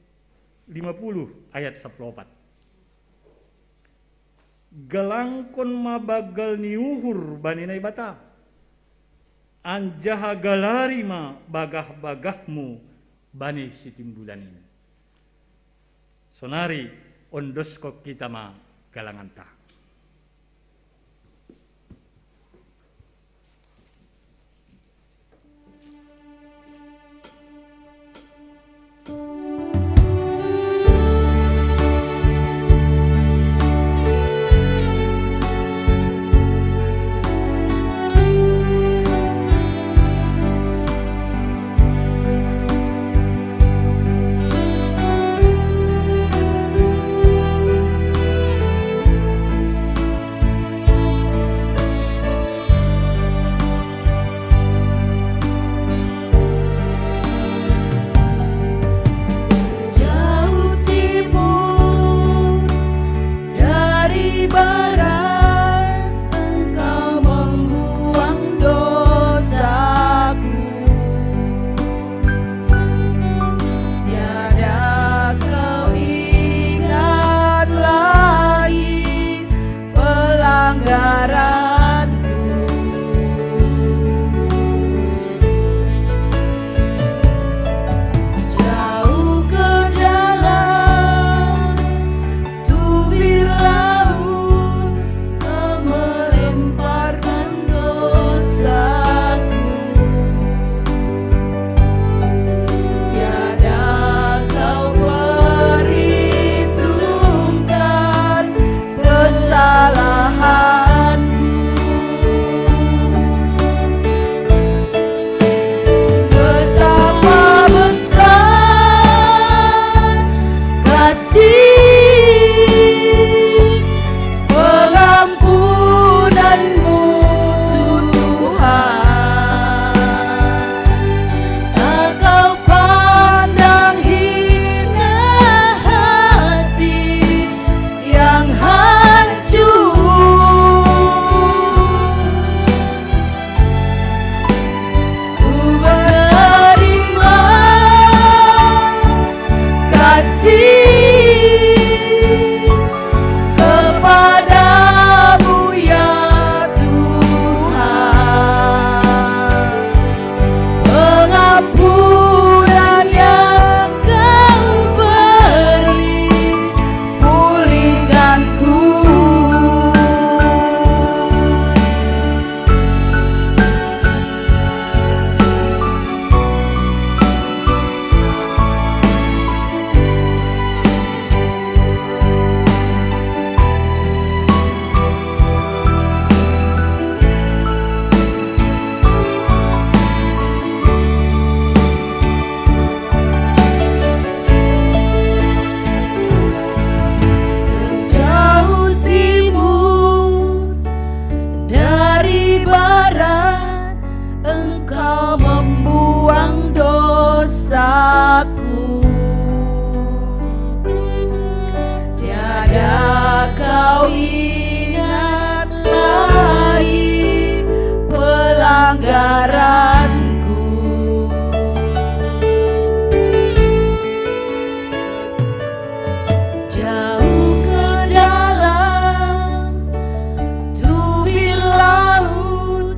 lima puluh ayat sapuluh opat. Galangkon ma banggal ni uhur bani Naibata, anjaha galari ma bagah-bagahmu bani sitimbulan in. Sonari ondoskon hita ma galanganta. Ingat lagi pelanggaranku. Jauh ke dalam tubir laut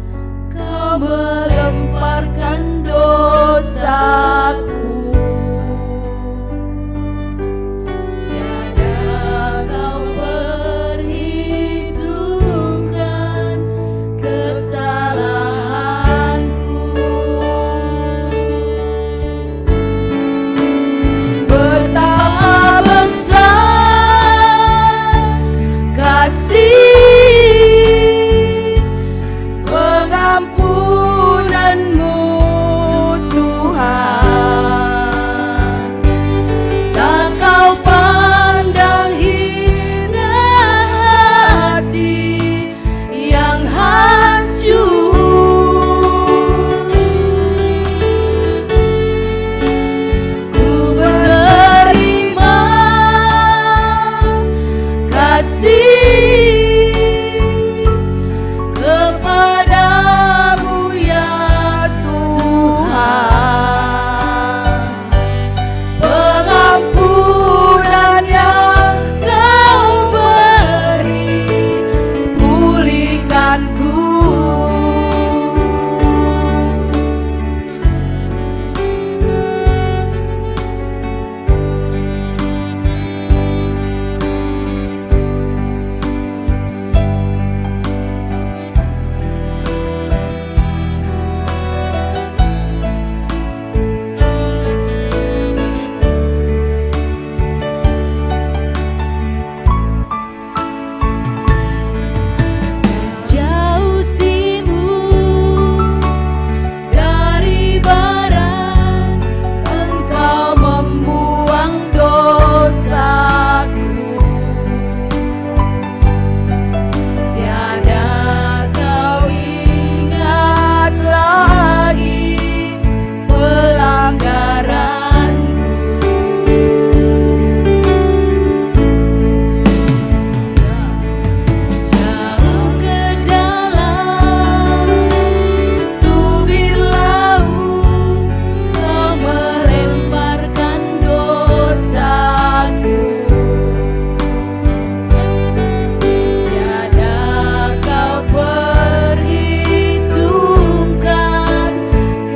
kau melemparkan dosaku. Tiada kau perhitungkan kesalahanku. Betapa besar kasih pengampunanmu, Tuhan. Tak kau pandang hina hati yang hancur. Ku menerima kasih kepadamu, ya Tuhan. Pengampunan yang kau beri, pulihkanku. Jauh timur dari barat, Engkau membuang dosaku. Tiada kau ingat lagi pelanggaranku. Jauh ke dalam tubir laut, kau melemparkan dosaku. Tiada kau perhitungkan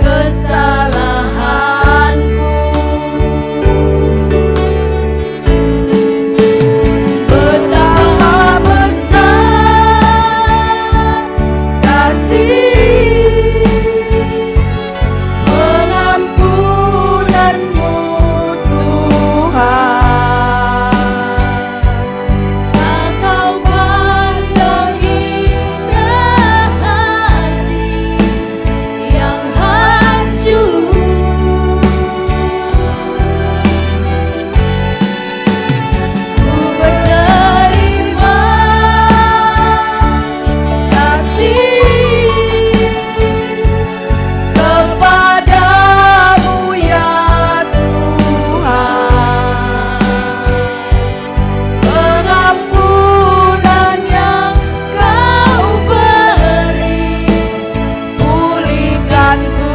kesalahanku. Betapa besar kasih pengampunanmu, Tuhan. Tak kau pandang hina hati yang hancur. Ku menerima kasih kepadamu, ya Tuhan. Pengampunan yang kau beri, pulihkanku.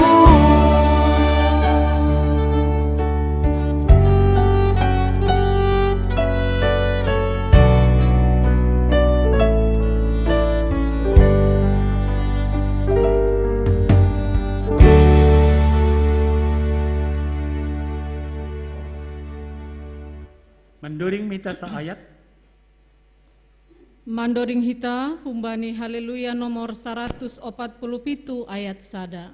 Manduring mita saayat. Manduring hita humbani Haleluya nomor saratus opat puluh pitu ayat sada.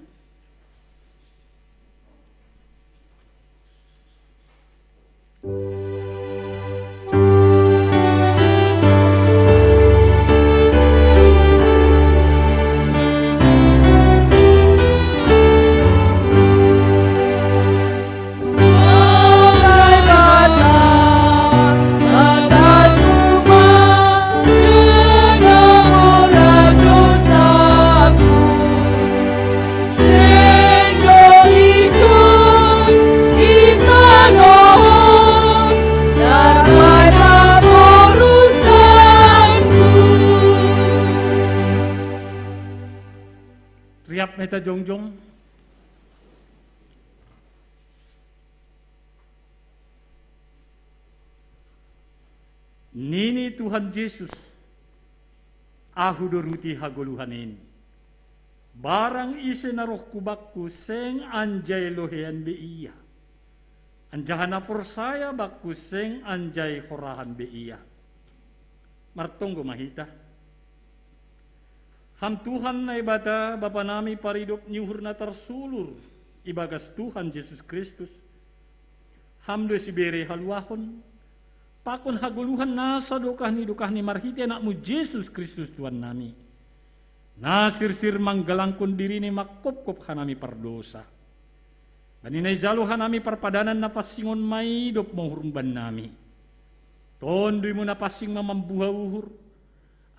Kita jongjong. Nini Tuhan Jesus, "Ahu do ruti hagoluhan in. Barang ise na roh hu Bakku seng anjai lohean be ia. Anjaha na porsaya Bakku seng anjai horahan be ia." Martonggo ma hita. Ham Tuhan Naibata, Bapa nami paridop ni uhur na tarsulur ibagas Tuhan Jesus Kristus, Ham do sibere haluahon, pakon hagoluhan nasa dokah ni dokahni marhitei Anakmu Jesus Kristus Tuhan nami, na sirsir manggalangkon dirini mangkopkop hanami pardosa. Bani na ijalo hanami parpadanan na pansing on, maidop ma uhurmu bannami. TonduyMu na pansing ma mambuha uhur,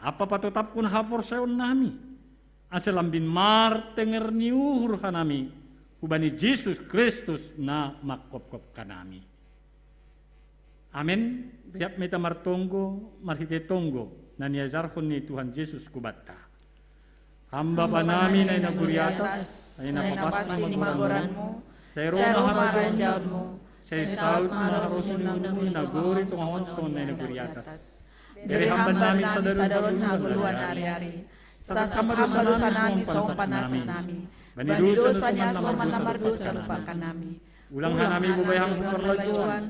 ampa patotapkon haporsayaon nami, ase lambin martenger ni uhur hanami hubani Jesus Kristus na mangkopkop hanami. Amen. Riap ma hita martonggo marhitei tonggo na niajarhon ni Tuhan Jesus hubanta. Ham Bapa nami na i nagori atas, sai na papansing ma goranMu, sai ro ma harajaonMu, sai saut ma harosuonMu i nagori tonga on songon na i nagori atas. Bere Ham bannami sadari on hagoluhan ari-ari. Sasap Ham ma dosanami songon panasapnami bani dosa ni asoman na mardosa dohot nami. Unang hanami bobai Ham hu parlajouan,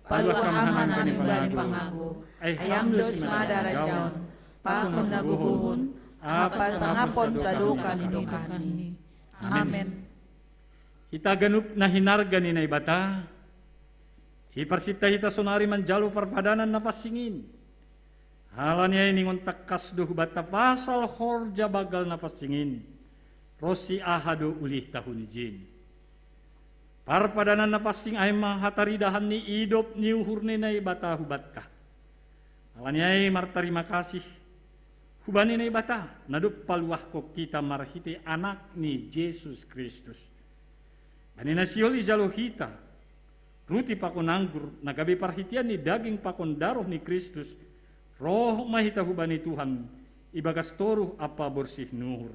paluah Ham hanami bani pangago. Ai Ham do simada harajaon, pakon hagogoon, ampa sangapon sadokah ni dokahni. Amen. Hita ganup na hinarga ni Naibata, iparsinta hita sonari manjalo parpadanan na pansing in. Halani ai ningon tangkas do hubanta pasal horja banggal na pansing in, ronsi aha do ulihta hunijin. Parpadanan na pansing ai ma hataridahan ni idop ni uhur ni Naibata hubanta. Halani ai martarima kasih hubani Naibata, na dob paluahkon hita marhitei Anakni Jesus Kristus. Bani na sihol ijalo hita ruti pakon anggur, na gabe parhitean ni daging pakon daroh ni Kristus, roh ma hita hubani Tuhan ibagas toruh ampa borsih ni uhur.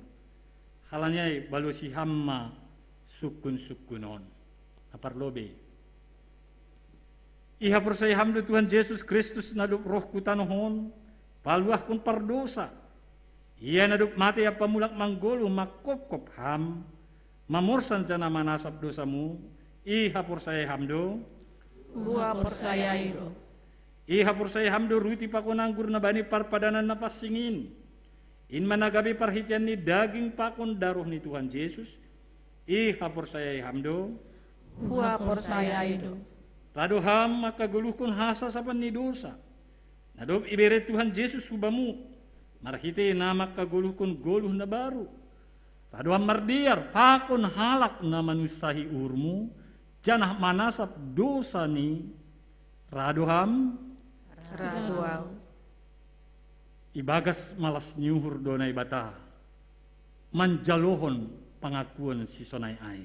Halani ai balosi Ham ma sungkunsungkun on. Na parlobei, ihaporsayaI Ham do Tuhan Jesus Kristus, na dob roh hu tanoh on, paluahkon pardosa. Ia na dob matei ampa mulak manggoluh mangkopkop Ham, mamorsan janah manasap dosamu, ihaporsayaI Ham do? HuhaporsayaI do. IhaporsayaI Ham do ruti pakon anggur na bani parpadanan na pansing in? In ma na gabe parhitean ni daging pakon daroh ni Tuhan Jesus, ihaporsayaI Ham do? HuhaporsayaI do. Ra do Ham mangkagoluhkon hasasapan ni dosa, na dob ibere Tuhan Jesus hubamu, marhitei na mangkagoluhkon goluh na baru. Ra do Ham mardear pakon halak na manunsahi uhurmu, janah manasap dosa ni. Ra do Ham? Ra do Ahu. Ibagas malas ni uhur do Naibata manjalohon pangakuon sisonai ai.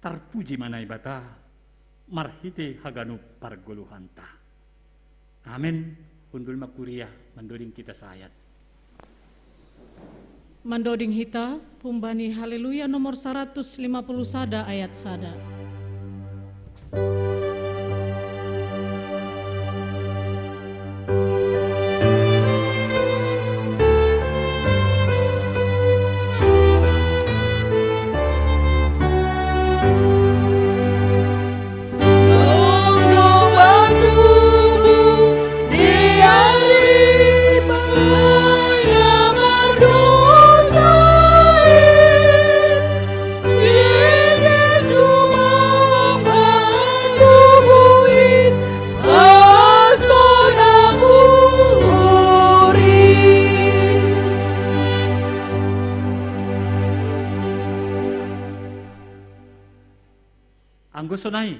Tarpuji ma Naibata marhitei haganup pargoluhanta. Amen. Hundul ma kuria mandoding hita sahat. Mandoding hita humbani Haleluya nomor saratus lima puluh sada ayat sada. Anggo sonai,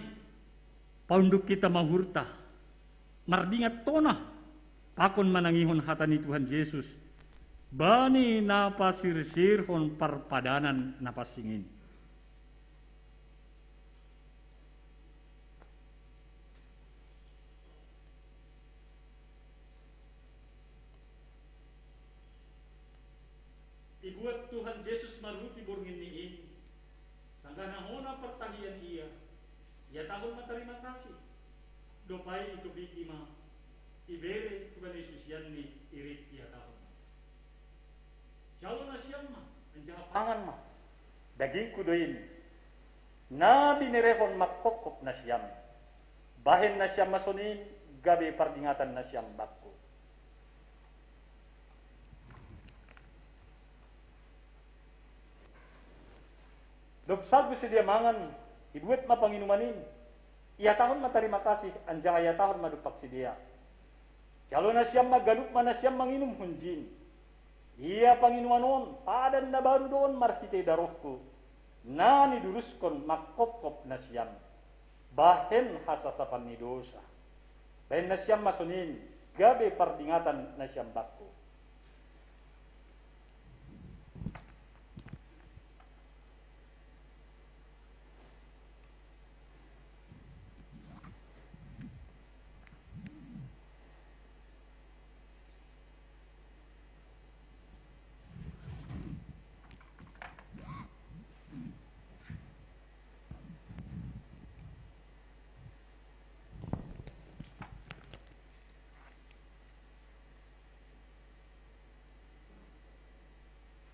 paunduk hita ma uhurta, mardingat tona pakon manangihon hata ni Tuhan Jesus, bani na pasirsirhon parpadanan na pansing in. Ibuat Tuhan Jesus ma ruti Ihatahon ma tarima kasih. Dob ai itopiki ma, ibere hubani susianni, irik ihatahon ma. Jalo nasiam ma, anjaha pangan ma. Dagingku do in, na binerehon manghophop nasiam. Bahen nasiam ma sonin, gabe pardingatan nasiam bakku. Dob salpu sidea mangan, ibuat ma panginuman in. Ihatahon ma tarima kasih, anjaha ihatahon ma dompak sidea. Jalo nasiam ma ganup ma nasiam manginum hunjin. Ia panginuman on padan na baru do on marhitei darohku, na niduruskon manghophop nasiam, bahen hasasapan ni dosa. Bahen nasiam ma sonin, gabe pardingatan nasiam bakku.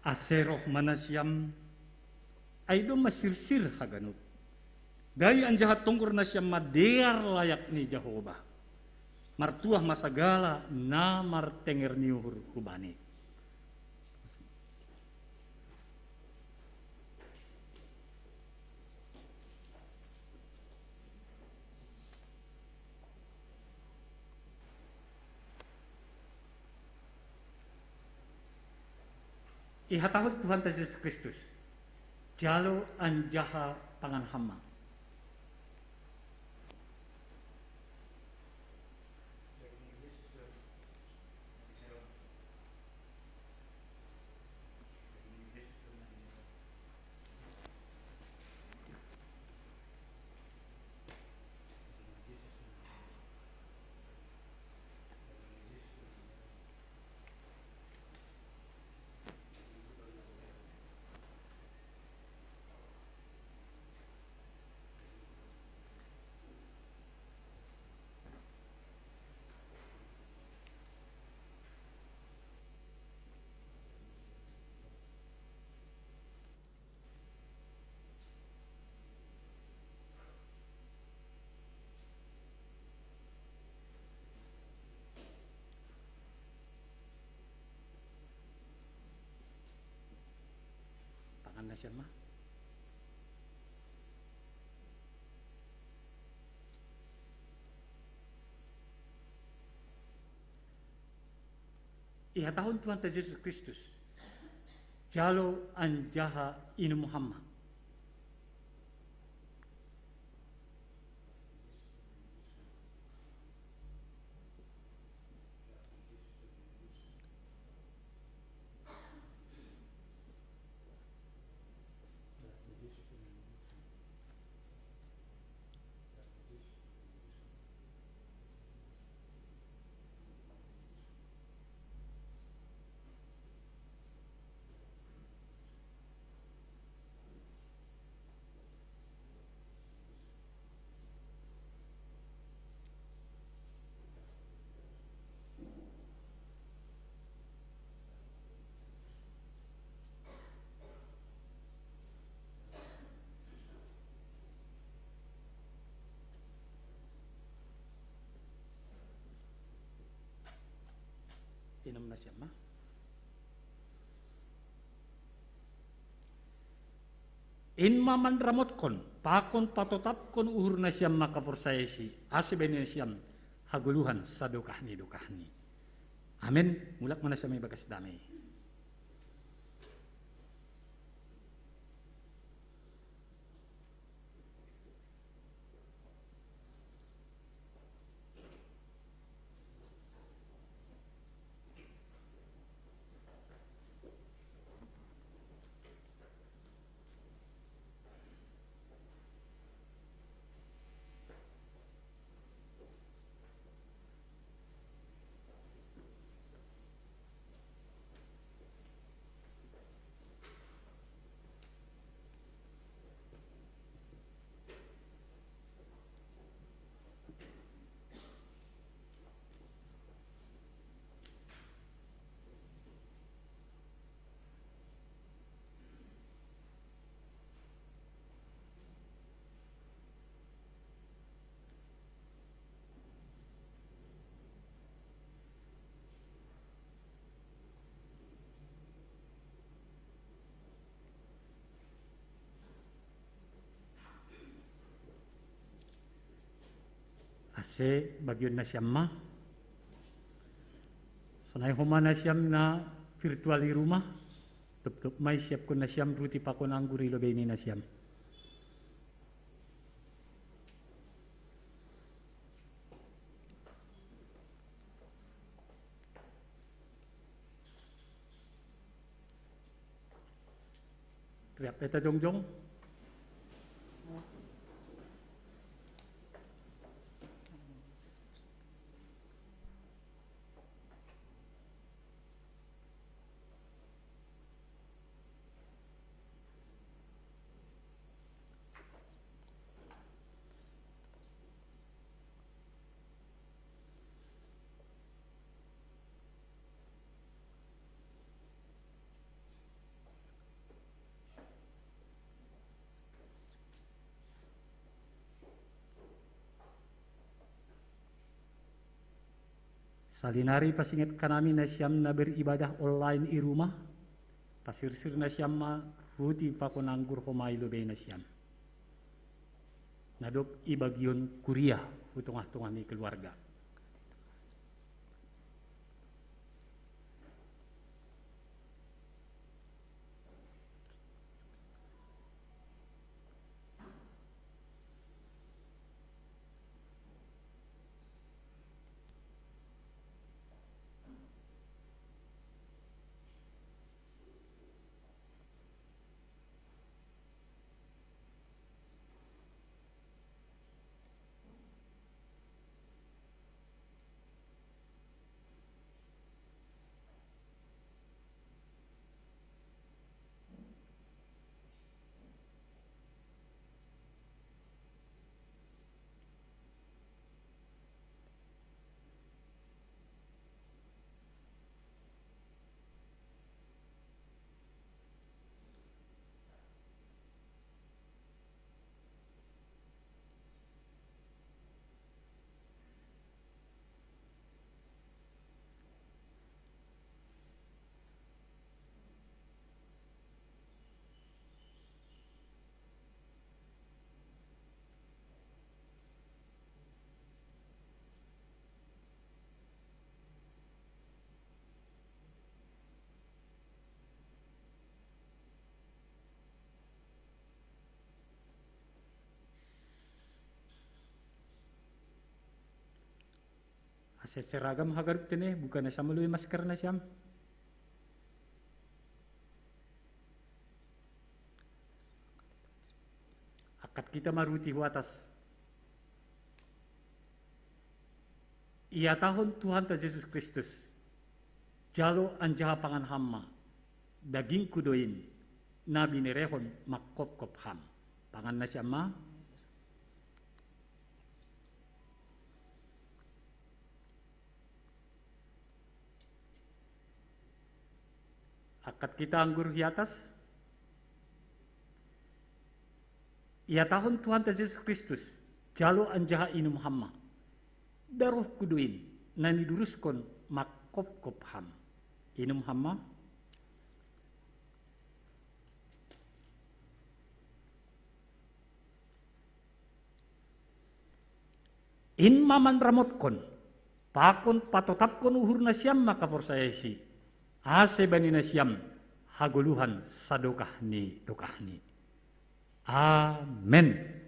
Ase roh ma nasiam, ai domma sirsir haganup. Dai anjaha tonggor nasiam ma dear layak ni Jahowa. Martuah ma sagala na martenger ni uhur hu-Bani. Ihatahon Tuhanta Jesus Kristus, jalo anjaha pangan ham ma. Pangan nasiam ma. Ihatahon Tuhanta Jesus Kristus, jalo anjaha inum ham ma. Inum nasiam ma. In ma manramotkon pakon patotapkon uhur nasiam mangkaporsayaisi, ase bahen nasiam hagoluhan sadokah ni dokahni. Amen. Mulak ma nasiam ibagas damei. Ase bagion nasiam ma. Sonai homa nasiam na virtual i rumah, dobdob ma i siapkon nasiam ruti pakon anggur i lobei ni nasiam. Riap hita jongjong. Salinari pasinget hanami nasiam na beribadah online i rumah, pasirsir nasiam ma ruti pakon anggur homa i lobei nasiam. Na dob i bagion kuria hu tongah-tongah ni keluarga. Ase seragam haganup tene, buka nasiam ma lobei masker nasiam. Angkat hita ma ruti hu atas. Ihatahon Tuhanta Jesus Kristus, jalo anjaha pangan ham ma, dagingku do in, na binerehon manghophop ham. Pangan nasiam ma. Angkat hita anggur hu atas. Ihatahon Tuhanta Jesus Kristus, jalo anjaha inum ham ma. Darohku do in, na niduruskon manghophop ham. Inum ham ma. In ma manramotkon, pakon patotapkon uhur nasiam manghaporsayaisi, ase bani nasiam hagoluhan sadokah ni dokahni. Amen.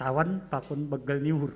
tawan pakon banggal ni uhur.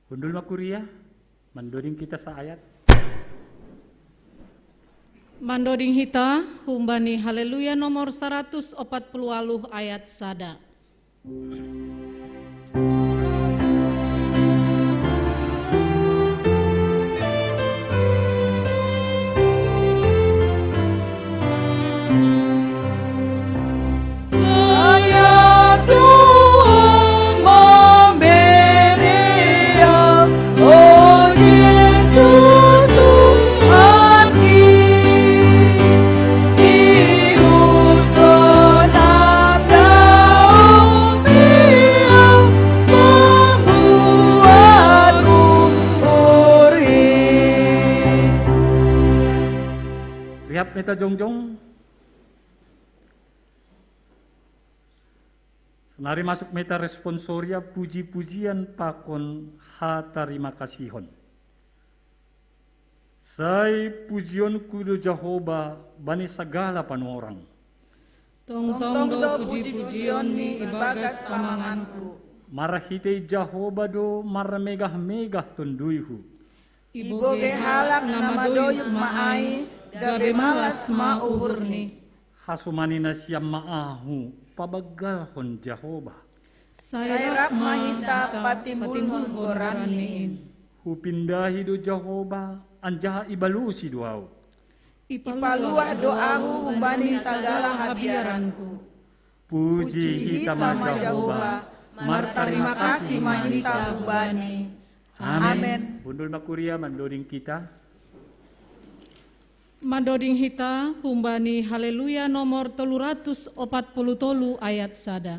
Hundul ma kuria, mandoding hita saayat. Mandoding hita humbani Haleluya nomor saratus opat puluh waluh ayat sada. Layak doa memberi, oh Yesus Tuhanki, ihutkan abdau pia membuatku urip. Rihap ma hita jongjong. Sonari masuk ma hita responsoria, puji-pujian pakon hatarima kasihon. Sai pujionku do Jahowa bani sagala panuhorang. Tongtong do puji-pujionmi ibagas pamanganku. Marhitei Jahowa do marmegah-megah tonduyhu. Ibogei halak na madoyuk ma ai, gabe malas ma uhurni. Hasumani nasiam ma ahu, pabanggalhon Jahowa. Sai rap ma hita patimbulhon goranni in. Hupindahi do Jahowa, anjaha ibalusi do ahu. Ipaluah do ahu humbani sagala habiaranku. Puji hita ma Jahowa, martarima kasih ma hita humbani. Amen. Hundul ma kuria, mandoding hita. Mandoding hita humbani Haleluya nomor tolu ratus opat puluh tolu ayat sada.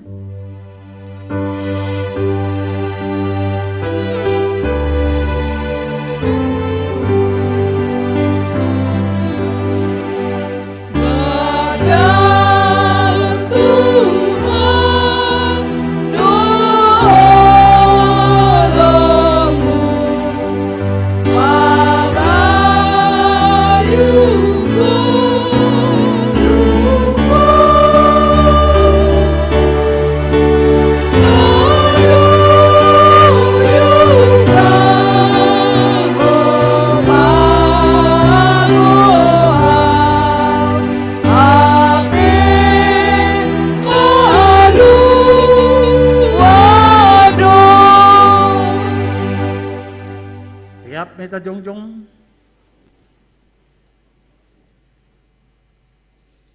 Rihap ma hita jongjong.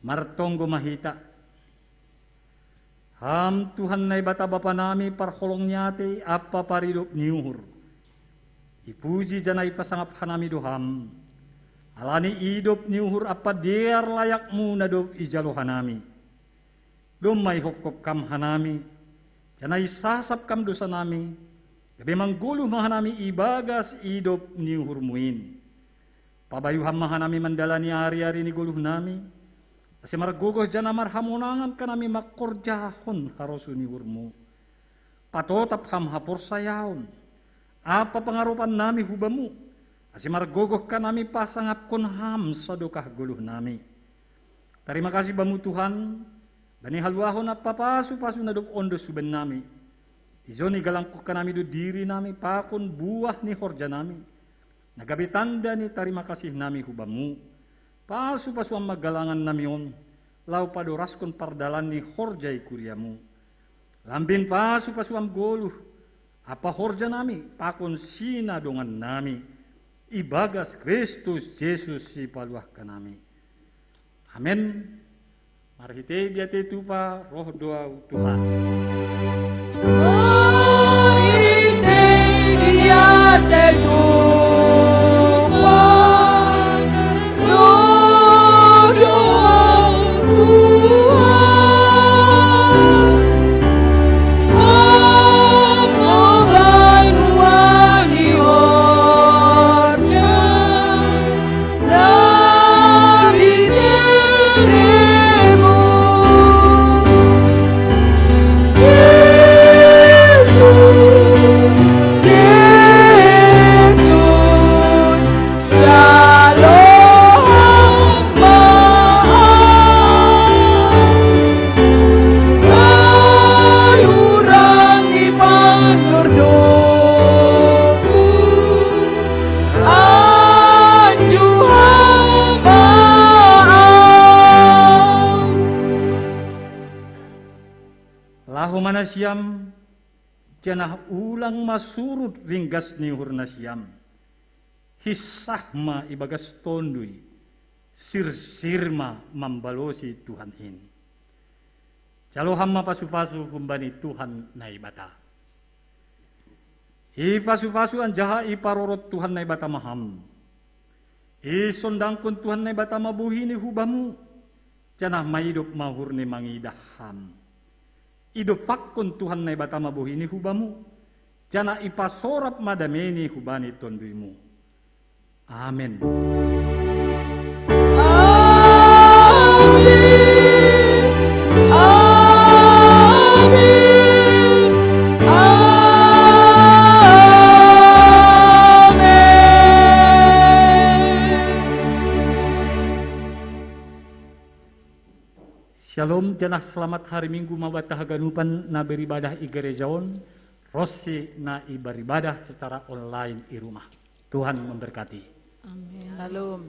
Martonggo ma hita. Ham Tuhan Naibata Bapa nami, parholong ni atei ampa paridop ni uhur, ipuji janah ipasangap hanami do Ham, ala ni idop ni uhur ampa dear layakMu na dob ijalo hanami. Domma ihophop Ham hanami, janah isasap Ham dousa nami, gabe manggoluh ma hanami ibagas idop ni uhurMu in. Pabayu Ham ma hanami mandalani ari-ari ni goluh nami, ase margogoh janah marhamonangan hanami mangkorjahon harosuh ni uhurMu. Patotap Ham haporsayaon ampa pangaropan nami hu Bamu, ase margogoh hanami pasangapkon Ham sadokah goluh nami. Tarima kasih Bamu Tuhan, bani haluahon ampa pasu-pasu na dob ondos hu bannami. Ijon igalangkon hanami do diri nami pakon buah ni horja nami, na gabe tanda ni tarima kasih nami hu Bamu. Pasu-pasu Ham ma galangan nami on, laho padoraskon pardalan ni horja i kuria-Mu. Lambin pasu-pasu Ham goluh ampa horja nami pakon sinadongan nami, ibagas Kristus Jesus Sipaluah hanami. Amen. Marhitei diatei tupa roh do ahu Tuhan. Marhitei diatei tupa roh do ahu Tuhan. Laho ma nasiam, janah ulang ma surut ringgas ni uhur nasiam. Hinsah ma ibagas tonduy, sirsir ma mambalosi Tuhan in. Jalo Ham ma pasu-pasu humbani Tuhan Naibata. Ipasu-pasu anjaha iparorot Tuhan Naibata ma Ham. Isondangkon Tuhan Naibata ma bohini hu Bamu, janah maidop ma uhurNi mangidah Ham. Idompakkon Tuhan Naibata ma bohini hu Bamu, janah ipasorap ma dameini hubani tonduyMu. Amen. Shalom, janah selamat hari Minggu ma banta haganupan na beribadah i gereja on, ronsi na i beribadah secara online i rumah. Tuhan memberkati. Amin. Shalom.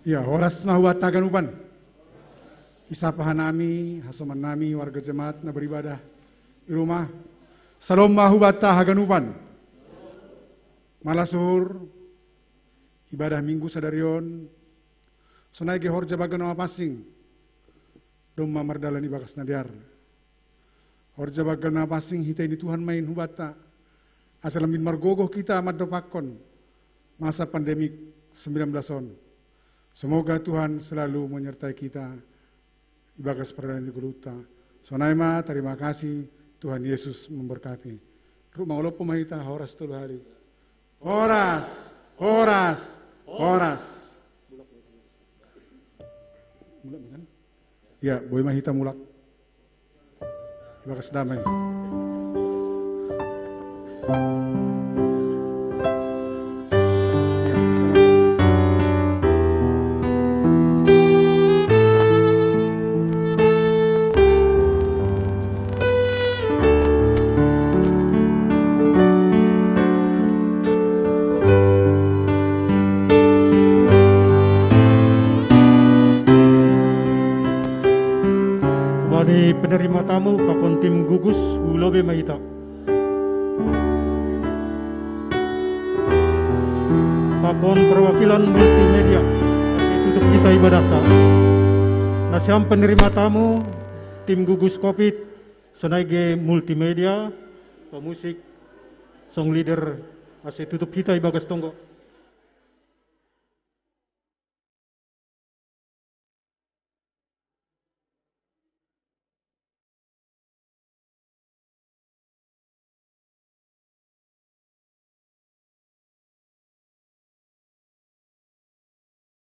Ya, horas ma hu banta haganupan. Isapa hanami, hasoman nami, warga jemaat na beribadah i rumah. Shalom ma hu banta haganupan. Malas uhur, ibadah Minggu sadari on, sonai ge horja banggal na mapansing, domma mardalan ibagas na dear. Horja banggal na pansing hitei ni Tuhan ma in hu banta, asa lambin margogoh hita mandompakkon masa pandemik sembilan belas on. Semoga Tuhan selalu menyertai kita ibagas pardalanan ni goluhta. Sonai ma, terima kasih, Tuhan Yesus memberkati. Ruk mangolophon ma hita horas tolu hali. Horas, horas, horas. Mulak kan? Ya, boi ma hita mulak. Ibagas damai. Bani penerima tamu pakon tim gugus, hu lobei ma hita. Kon perwakilan multimedia, ase tutup hita ibadahta. Nasiam penerima tamu, tim gugus covid, sonai ge multimedia, pemusik, song leader, ase tutup hita ibagas tonggo.